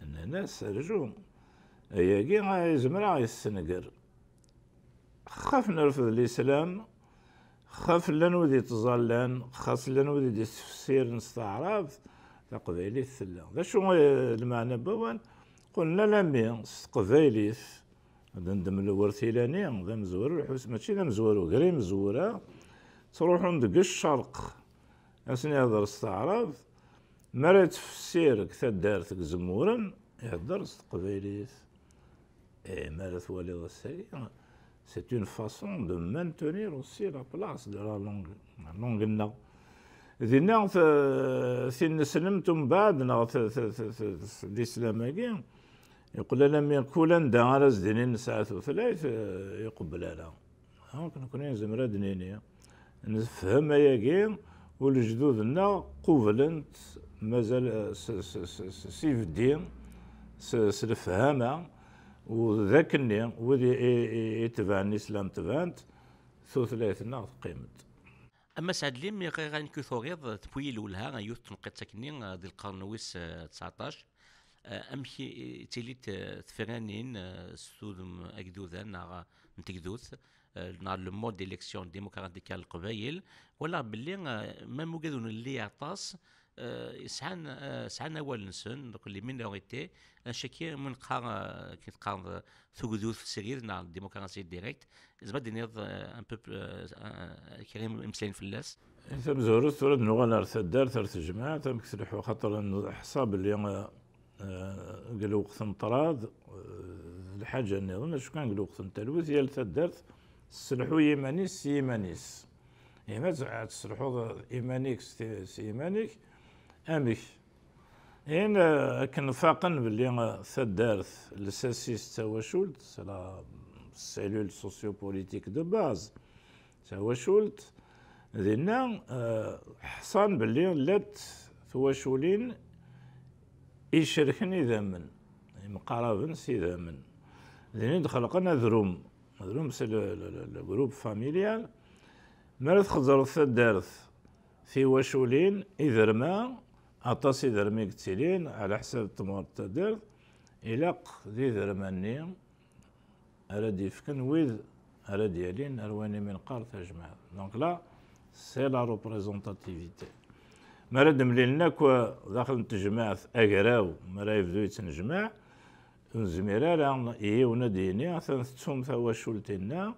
Nnan-as, rju, ayagi yezmer ad aɣ-yessenger. Xaf nerfed lislam, xaf llan wid yettẓallan, xas llan wid i d-ittfessiren s taɛrabt, taqbaylit tella. D acu, eh, lmeɛna n wawal? Qulna lami s teqbaylit, ad nendem Lwertilani, d amezwaru lḥus, mačči d amezwaru, gar imezwura, ttruḥun deg ccerq, ad sen-ihder s taɛrabt, mi ara yettfessir deg taddart deg Zemmuren, ihedder s teqbaylit. Eh, mi ara twaliḍ ass-agi, c'est une façon de maintenir aussi la place de la langue, la langue-nneɣ. Dinna, t-, tin neslemt umbeɛd, neɣ t-, t-, t-, t-, t-, l'islam-agi, yeqqel alammi kul anda ara s-d-inin nesɛa tutlayt, eh, iqebbel ara. Donc, nekkni nezmer ad d-nini, nefhem ayagi, u lejdud-nneɣ qublen-t mazal, eh, s, s, s, s, s ibeddi, s, s lefhama, u d akkenni, wid i, i, i, itebɛen Islam tebɛen-t, tutlayt-nneɣ teqqim-d. Ama Sɛedli, mi ɣiɣ ayen ku turiḍ, tewwi-yi lwelha, yiwet n tneqqiṭ akkenni, eh, di lqern wis, eh, tseɛṭac. Eh, amek i, i ttilint, eh, tefranin, eh, s tudem agdudan neɣ n tegdut, eh, neɣ le mode d'élection démocratique n Leqbayel, walaɣ belli, eh, même ugad ur nelli aṭas, eh, sɛan, eh, sɛan awal-nsen, donc les minorités, anecaki mi neqqar, eh, akken teqqareḍ, eh, tugdut srid neɣ démocratie directe, tzemreḍ ad d-tiniḍ, eh, un peu, eh, eh, kra imeslayen fell-as? Tamezwarut, tura ad nuɣal ar taddart, ar tejmaɛt, amek tleḥḥu, xaṭer neḥṣa belli, eh, eh, deg lweqt n ṭṭrad, eh, d lḥaǧa nniḍen, acu kan deg lweqt n talwit, yal taddart tesselḥu yiman-is s yiman-is. Ihi ma ad tesselḥuḍ iman-ik s ti-, s yiman-ik, amek? Ayen, eh, akken faqen belli, eh, taddart, lsas-is d tawacult, c'est la cellule sociopolitique de base, d tawacult, dinna, eh, ḥṣan belli llant twaculin icerken idammen, yemqaraben s idammen. Din i d-xelqen adrum. Adrum, c'est le, le, le, le groupe familial. Mi ara txeẓreḍ taddart tiwaculin, iderma, aṭas iderma i yettilin, ɛla ḥsab tmurt taddart, ilaq d iderma-nni ara d-yefken wid ara d-yalin ar wayen imi neqqar tajmaɛt. Donc là, c'est la représentativité. Mi ara d-mlilen akk daxel n tejmaɛt agraw, mi ara yebdu yettnejmaɛ, ur nezmir ara i yiwen ad d-yini, atan tettum tawacult-inna,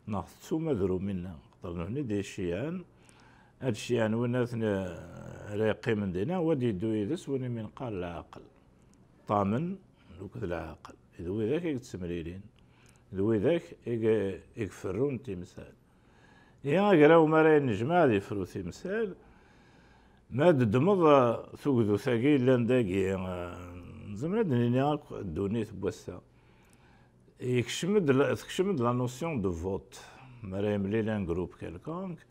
neɣ tettum adrum-inna. Xaṭer nutni d iciɛan, ad ciɛen win aten-, ara yeqqimen dinna, wa ad yeddu yid-s win imi neqqar leɛqel. Ṭṭamen, akked leɛqel. D widak i yettemlilin. D widak i ge-, i iferrun timsal. Ihi agraw mi ara yennejmaɛ ad ifru timsal, ma d-ddmeḍ, eh, tugdut-agi yellan dagi, eh, nezmer ad d-nini akk ddunit n wass-a. Yekcem-d la, tekcem-d la notion de vote. Mi ara yemlil un groupe quelconque,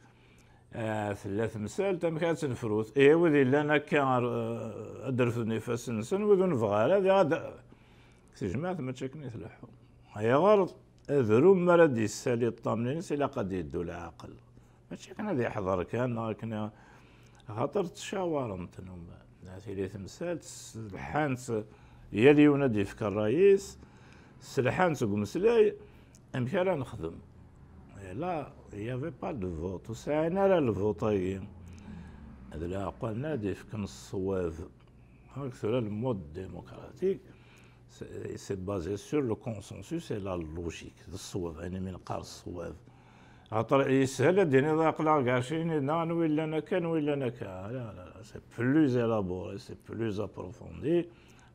eh, tella temsalt, amek ad tt-nefrut? Ihi wid yellan akka ar, eh, ad d-refden ifassen-nsen, wid ur nebɣi ara, diɣ ad, Tejmaɛt mačči akken i tleḥḥu. Ayɣer adrum mi ara d-yessali ṭṭamna-ines ilaq ad d-yeddu leɛqel. Mačči akken ad yeḥḍer kan, neɣ akken a-, axaṭer ttcawarent nnuman. Tili temsalt, sselḥant, yal yiwen ad d-yefk ṛṛay-is, sselḥant deg umeslay, amek ara nexdem. Et là, il y avait pas de vote, ur sɛin ara lvuṭ-agi. D leɛqel-nni ad d-yefken ṣṣwab. Ɣur-k tura le mode démocratique, c'est, c'est basé sur le consensus et la logique. D ṣṣwab, ayen imi neqqar ṣṣwab. Axaṭer yeshel ad d-tiniḍ aql-aɣ deg ɛecrin, anwa yellan akka, anwa yellan akka. Là, là, là, c'est plus élaboré, c'est plus approfondi.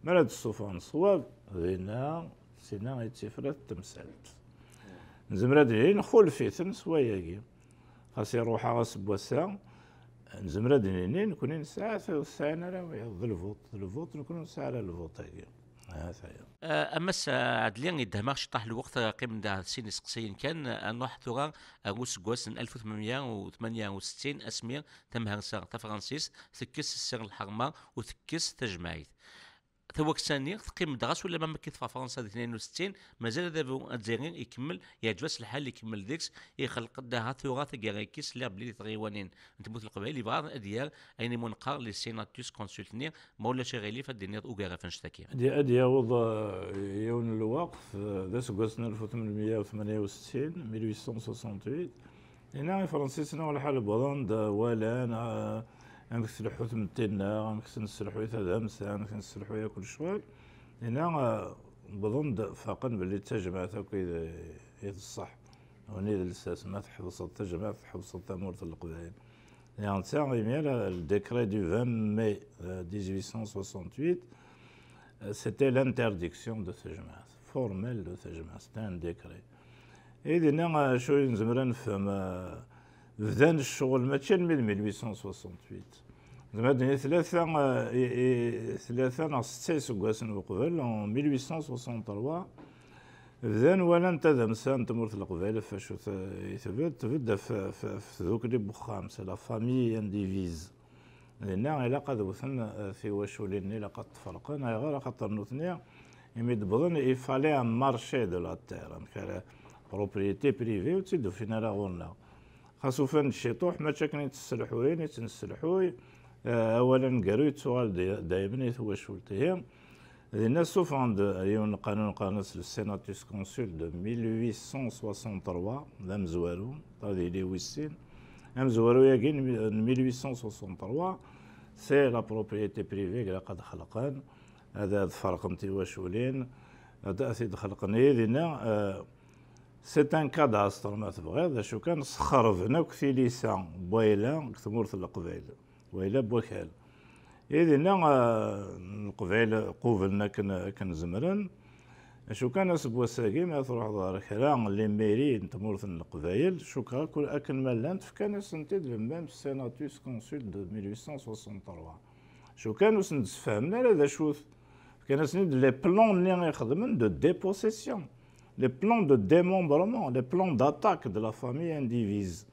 Mi ara d-ssufɣen ṣṣwab, dinna, sinna i d-tifrat temsalt. Nezmer ad d-nini nxulef-iten s wayagi. Xas iruḥ-aɣ aseggas-a, nezmer ad d-nini nekni nesɛa-t, ur t-sɛin ara wiyaḍ, d lvuṭ, d lvuṭ, nekni ur nesɛi ara lvuṭ-agi. Ahat aya. Eh, a Mass Ɛedli, yedhem-aɣ ciṭṭaḥ lweqt, eh, qqim-d sin iseqsiyen kan, eh, ad nruḥ tura ar useggas n alef u tmenmeyya u tmenya u settin, asmi tamhersa tafransist tekkes sser n lḥerma u tekkes tajmaɛit. Taweksa-nni teqqim-d, ɣas ulamma mi teffeɣ Fransa di tnin u settin, mazal adabu azzayri ikemmel, yeɛǧeb-as lḥal, ikemmel deg-s, ixleq-d ahat tura taggara-agi, sliɣ belli di tɣiwanin n tmurt n Leqbayel yebɣa ad yerr ayen imu neqqar les senatus consultes-nni, ma ulac aɣilif ad d-tiniḍ ugar ɣef annect-agi. Ad, ad yaweḍ, eh, yiwen n lweqt, eh, d aseggas n alef u tmenmeyya u tmenya u settin, mil huit cent soixante-huit, dinna Ifransisen lḥal wwḍen-d, walan, eh, amek tleḥḥu tmetti-nneɣ, amek nesselḥuy tadamsa, amek nesselḥuy akk lecɣal. Dinna, eh, wwḍen-d, faqen belli d tajmaɛt akk i d, i d ṣṣeḥ. Win i d lsas, ma tḥebseḍ tajmaɛt, tḥebseḍ tamurt n Leqbayel. Netta, imir, le décret du vingt mai, euh, dix-huit cent soixante-huit, euh, c'était l'interdiction de tajmaɛt, formelle de tajmaɛt, c'était un décret. Et dinna, euh, acu i nezmer ad nefhem, euh, bdan ccɣel mačči almi d mil huit cent soixante-huit. Nezmer ad d-nini tlata, euh, i, i, tlata neɣ setta iseggasen uqbel, en mil huit cent soixante-trois, bdan walan tadamsa n tmurt n Leqbayel ɣef wacu t-, i tbedd, tbedd ɣef, ɣef, ɣef tdukli n wexxam, c'est la famille indivise. Dinna ilaq ad wten, eh, tiwaculin-nni, ilaq ad tt-ferqen. Ayɣer? Axaṭer nutni, imi d-wwḍen, il fallait un marché de la terre, amek ara, propriété privée, ur tt-id-ufin ara ɣur-neɣ. Xas ufan-d ciṭuḥ, mačči akken i tt-sselḥuyen, i tt-nesselḥuy, eh, awal aneggaru yettuɣal di-, daymen i twacult. Ihi, dinna ssufɣen-d yiwen n lqanun, qqaren-as le Senatus Consul de mil huit cent soixante-trois, d amezwaru, ad yili wis sin. Amezwaru-agi n, n mil huit cent soixante-trois, c'est la propriété privée, ilaq ad xelqen, ad, ad ferqen tiwaculin, ad, ad t-id-xelqen. Ihi dinna, euh, c'est un cadastre, ma tebɣiḍ, d acu kan, sxerben akk tilisa n wayla deg tmurt n Leqbayel. Wayla n wakal. I dinna, eh, Leqbayel qublen akken, akken zemren. Acu kan, aseggas-agi, ma truḥeḍ ɣer kra n les mairies n tmurt n Leqbayel, cukkeɣ akk akken ma llant, fkan-asent-id le même Senatus Consul de mil huit cent soixante-trois. Acu kan, ur sen-d-sfehmen ara d acu-t. Fkan-asen-id les plans-nni i xedmen de dépossession, les plans de démembrement, les plans d'attaque de la famille indivise.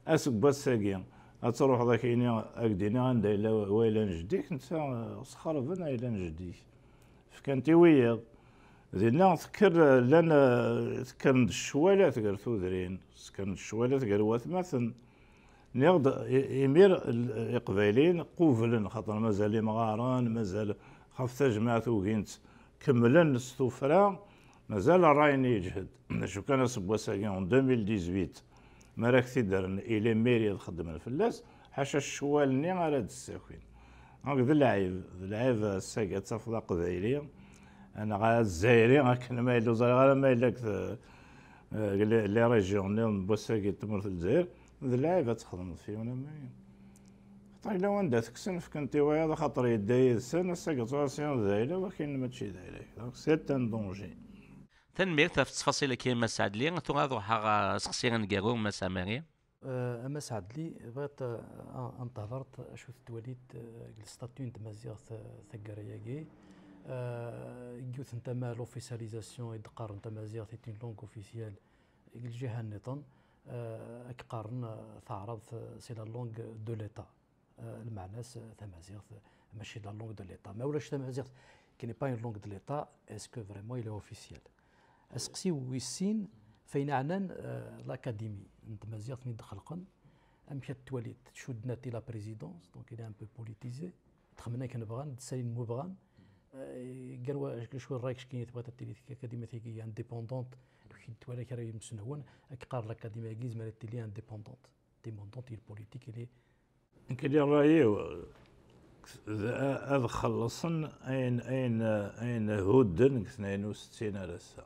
Aseggas-agi, ad truḥeḍ ad k-ini, ad k-d-iniɣ anda yella wayla n jeddi-k, netta, eh, sxerben ayla n jeddi-k. Fkan-t i wiyaḍ. Dinna tekker, llan, eh, tekkren-d ccwalat gar tudrin, tekkren-d ccwalat gar watmaten. Nniɣ-d, i-, imir l-, Iqbayliyen qublen, xaṭer mazal imɣaren, mazal ɣef tajmaɛt ugin-tt, kemmlen s tuffra, mazal ṛṛay-nni yeǧhed. D acu kan, aseggas-agi, en deux mille dix-huit, mi ara k-t-id-rren i les mairies ad xeddmen fell-as, ḥaca ccwal-nni ara d-ssakin. Donc, d lɛib, d lɛib ass-agi ad tafeḍ aqbayli, neɣ azzayri, akken ma yella, ur ẓriɣ ara ma yella deg t-, deg les, les régions nniḍen n wass-agi n tmurt n Lezzayer, d lɛib ad txedmeḍ f yiwen am wagi. Xaṭer yella wanda tekksen, fkan-t i wayeḍ, axaṭer yedda yid-sen, ass-agi ttɣaṣi d ayla, wakin mačči d ayla. Donc, c'est un danger. Tanemmirt ɣef ttfaṣil-agi, Mass Ɛedli. Tura ad ruḥeɣ ɣer useqsi aneggaru, Mass Ɛmari. Eh, a Mass Ɛedli, bɣiɣ, eh, ad n-tehḍreḍ acu tettwaliḍ, eh, deg le statut n tmaziɣt, eh, taggara-agi. Eh, deg yiwet n tama, l'officialisation i d-qqaren tamaziɣt est une langue officielle deg lǧiha nniḍen, eh, ad k-qqaren, eh, taɛrabt, eh, c'est la langue de l'État. Eh, lmeɛna-s, eh, tamaziɣt, eh, mačči d la langue de l'État. Ma ulac tamaziɣt, qui n'est pas une langue de l'État, est-ce que vraiment il est officiel? Aseqsi wis sin, f ayen ɛnan, euh, l'académie n tmaziɣt mi d-xelqen, amek ad twaliḍ? Tcudden-at i la présidence, donc il est un peu politisé. Txemmen akken bɣan, d salin mu bɣan. Euh, gar wa, acu rray-k ckin tebɣiḍ ad tili akadémie-agi indépendante, ur k-id-twala kra yemsenhun, ad k-qqar l'académie-agi yezmer ad tili indépendante. Indépendante, il politique, il est Nekk di ṛṛay-iw, d, ad xellṣen ayen, ayen, ayen hudden deg tnayen u settin ar ass-a.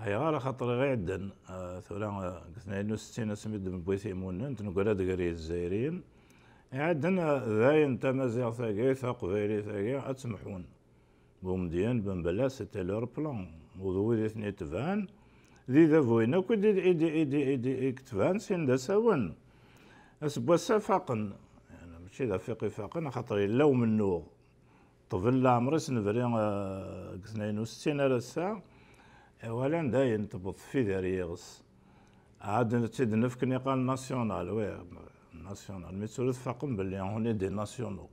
Ayɣer? Axaṭer iɣ iɛeddan, ah, tura, ah, deg tnayen u settin asmi d-newwi timunent, neggra-d gar Yizzayriyen, iɛeddan, ah, d ayen tamaziɣt-agi, taqbaylit-agi, ad temḥun. Bumedyen, Bembella, c'était leur plan. U d wid i ten-itebɛen, d idabuyen akk i d, i d, i d, i d, i d, i yetebɛen sin d asawen. Aseggas-a faqen, yani, mačči d afiq ifaqen, axaṭer yella umennuɣ. Ṭbel leɛmer-is nebri, eh, deg tnayen u settin ar ass-a, iwalan dayen tewweḍ tfidi ar yiɣes. Ɛad tt-id-nefk niqal national, wi, national. Mi tura tfaqem belli on est des nationaux.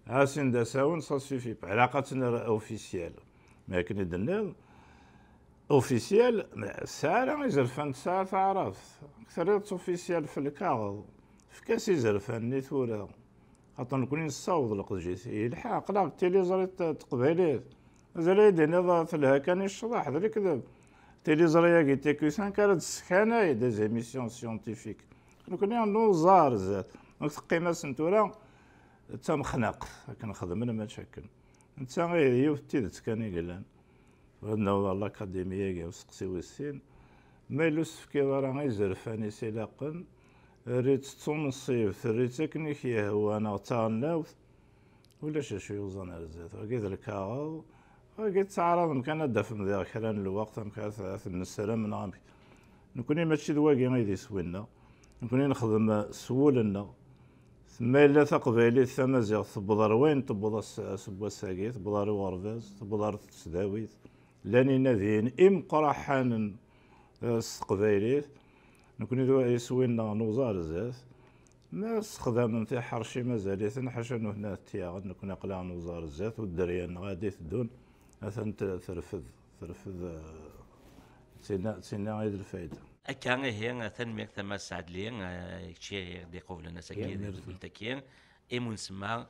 A sin d asawen, ça suffit pas. Ilaq ad tt-nerr officiel. Mi akken i d-tenniḍ, officiel, tesɛa ara izerfan, tesɛa taɛrabt. Terriḍ-tt officiel f lkaɣeḍ. Efk-as izerfan-nni tura. Xaṭer nekni nessaweḍ leqdic-is. Yelḥa, aql-aɣ deg tiliẓri t-, teqbaylit. Mazal ad yi-d-tiniḍ telha kan i ccḍeḥ, d lekdeb. Tiliẓri-agi T Q cinq ara d-tessekanay des émissions scientifiques. Nekni nuẓar zdat. Donc teqqim-asen tura d tamexnaqt, akken xedmen mačči akken. Netta ihi d yiwet n tidet kan i yellan. Bɣiɣ ad naweḍ ɣer l'académie-agi, usteqsi wis sin. Ma yella ur s-tefkiḍ ara izerfan-is ilaqen, err-itt d tunṣibt, err-itt akken i k-yehwa, neɣ d taɣelnawt, ulac acu yuẓan ar zdat. Wagi d lkaɣeḍ, wagi tettɛaraḍem kan ad d-tafem diɣ kra n lweqt, amek ara t-, ad t-nessarem neɣ amek. Nekni mačči d wagi i d iswi-nneɣ. Nekni nexdem s wul-nneɣ. Ma yella taqbaylit, tamaziɣt, tewweḍ ar wayen tewweḍ ass-, aseggas-agi, tewweḍ ar uɣerbaz, tewweḍ ar tesdawit. Llan inadiyen imeqraḥanen, eh, s teqbaylit. Nekni d wa-, iswi-nneɣ nuẓa ar zdat. Ma ssexdamen tiḥerci mazal-iten, ḥaca nutni ad t-yaɣen, nekni aql-aɣ nuẓa ar zdat, ur dderya-nneɣ ad d-iteddun, atan t-, terfed, terfed, eh, d tinna, d tinna i d lfayda. Akka ihi, tanemmirt a Mass Ɛedli, eh, kečči i ɣ-d-iqublen ass-agi di tdukkult-agi, imi ur nsemma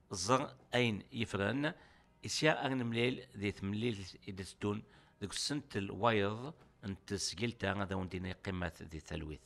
ẓer ayen yeffren, i sya ar nemlil di temlilt i d-iteddun deg usentel wayeḍ n tesgilt-a, ad awen-d-iniɣ qqimet di talwit.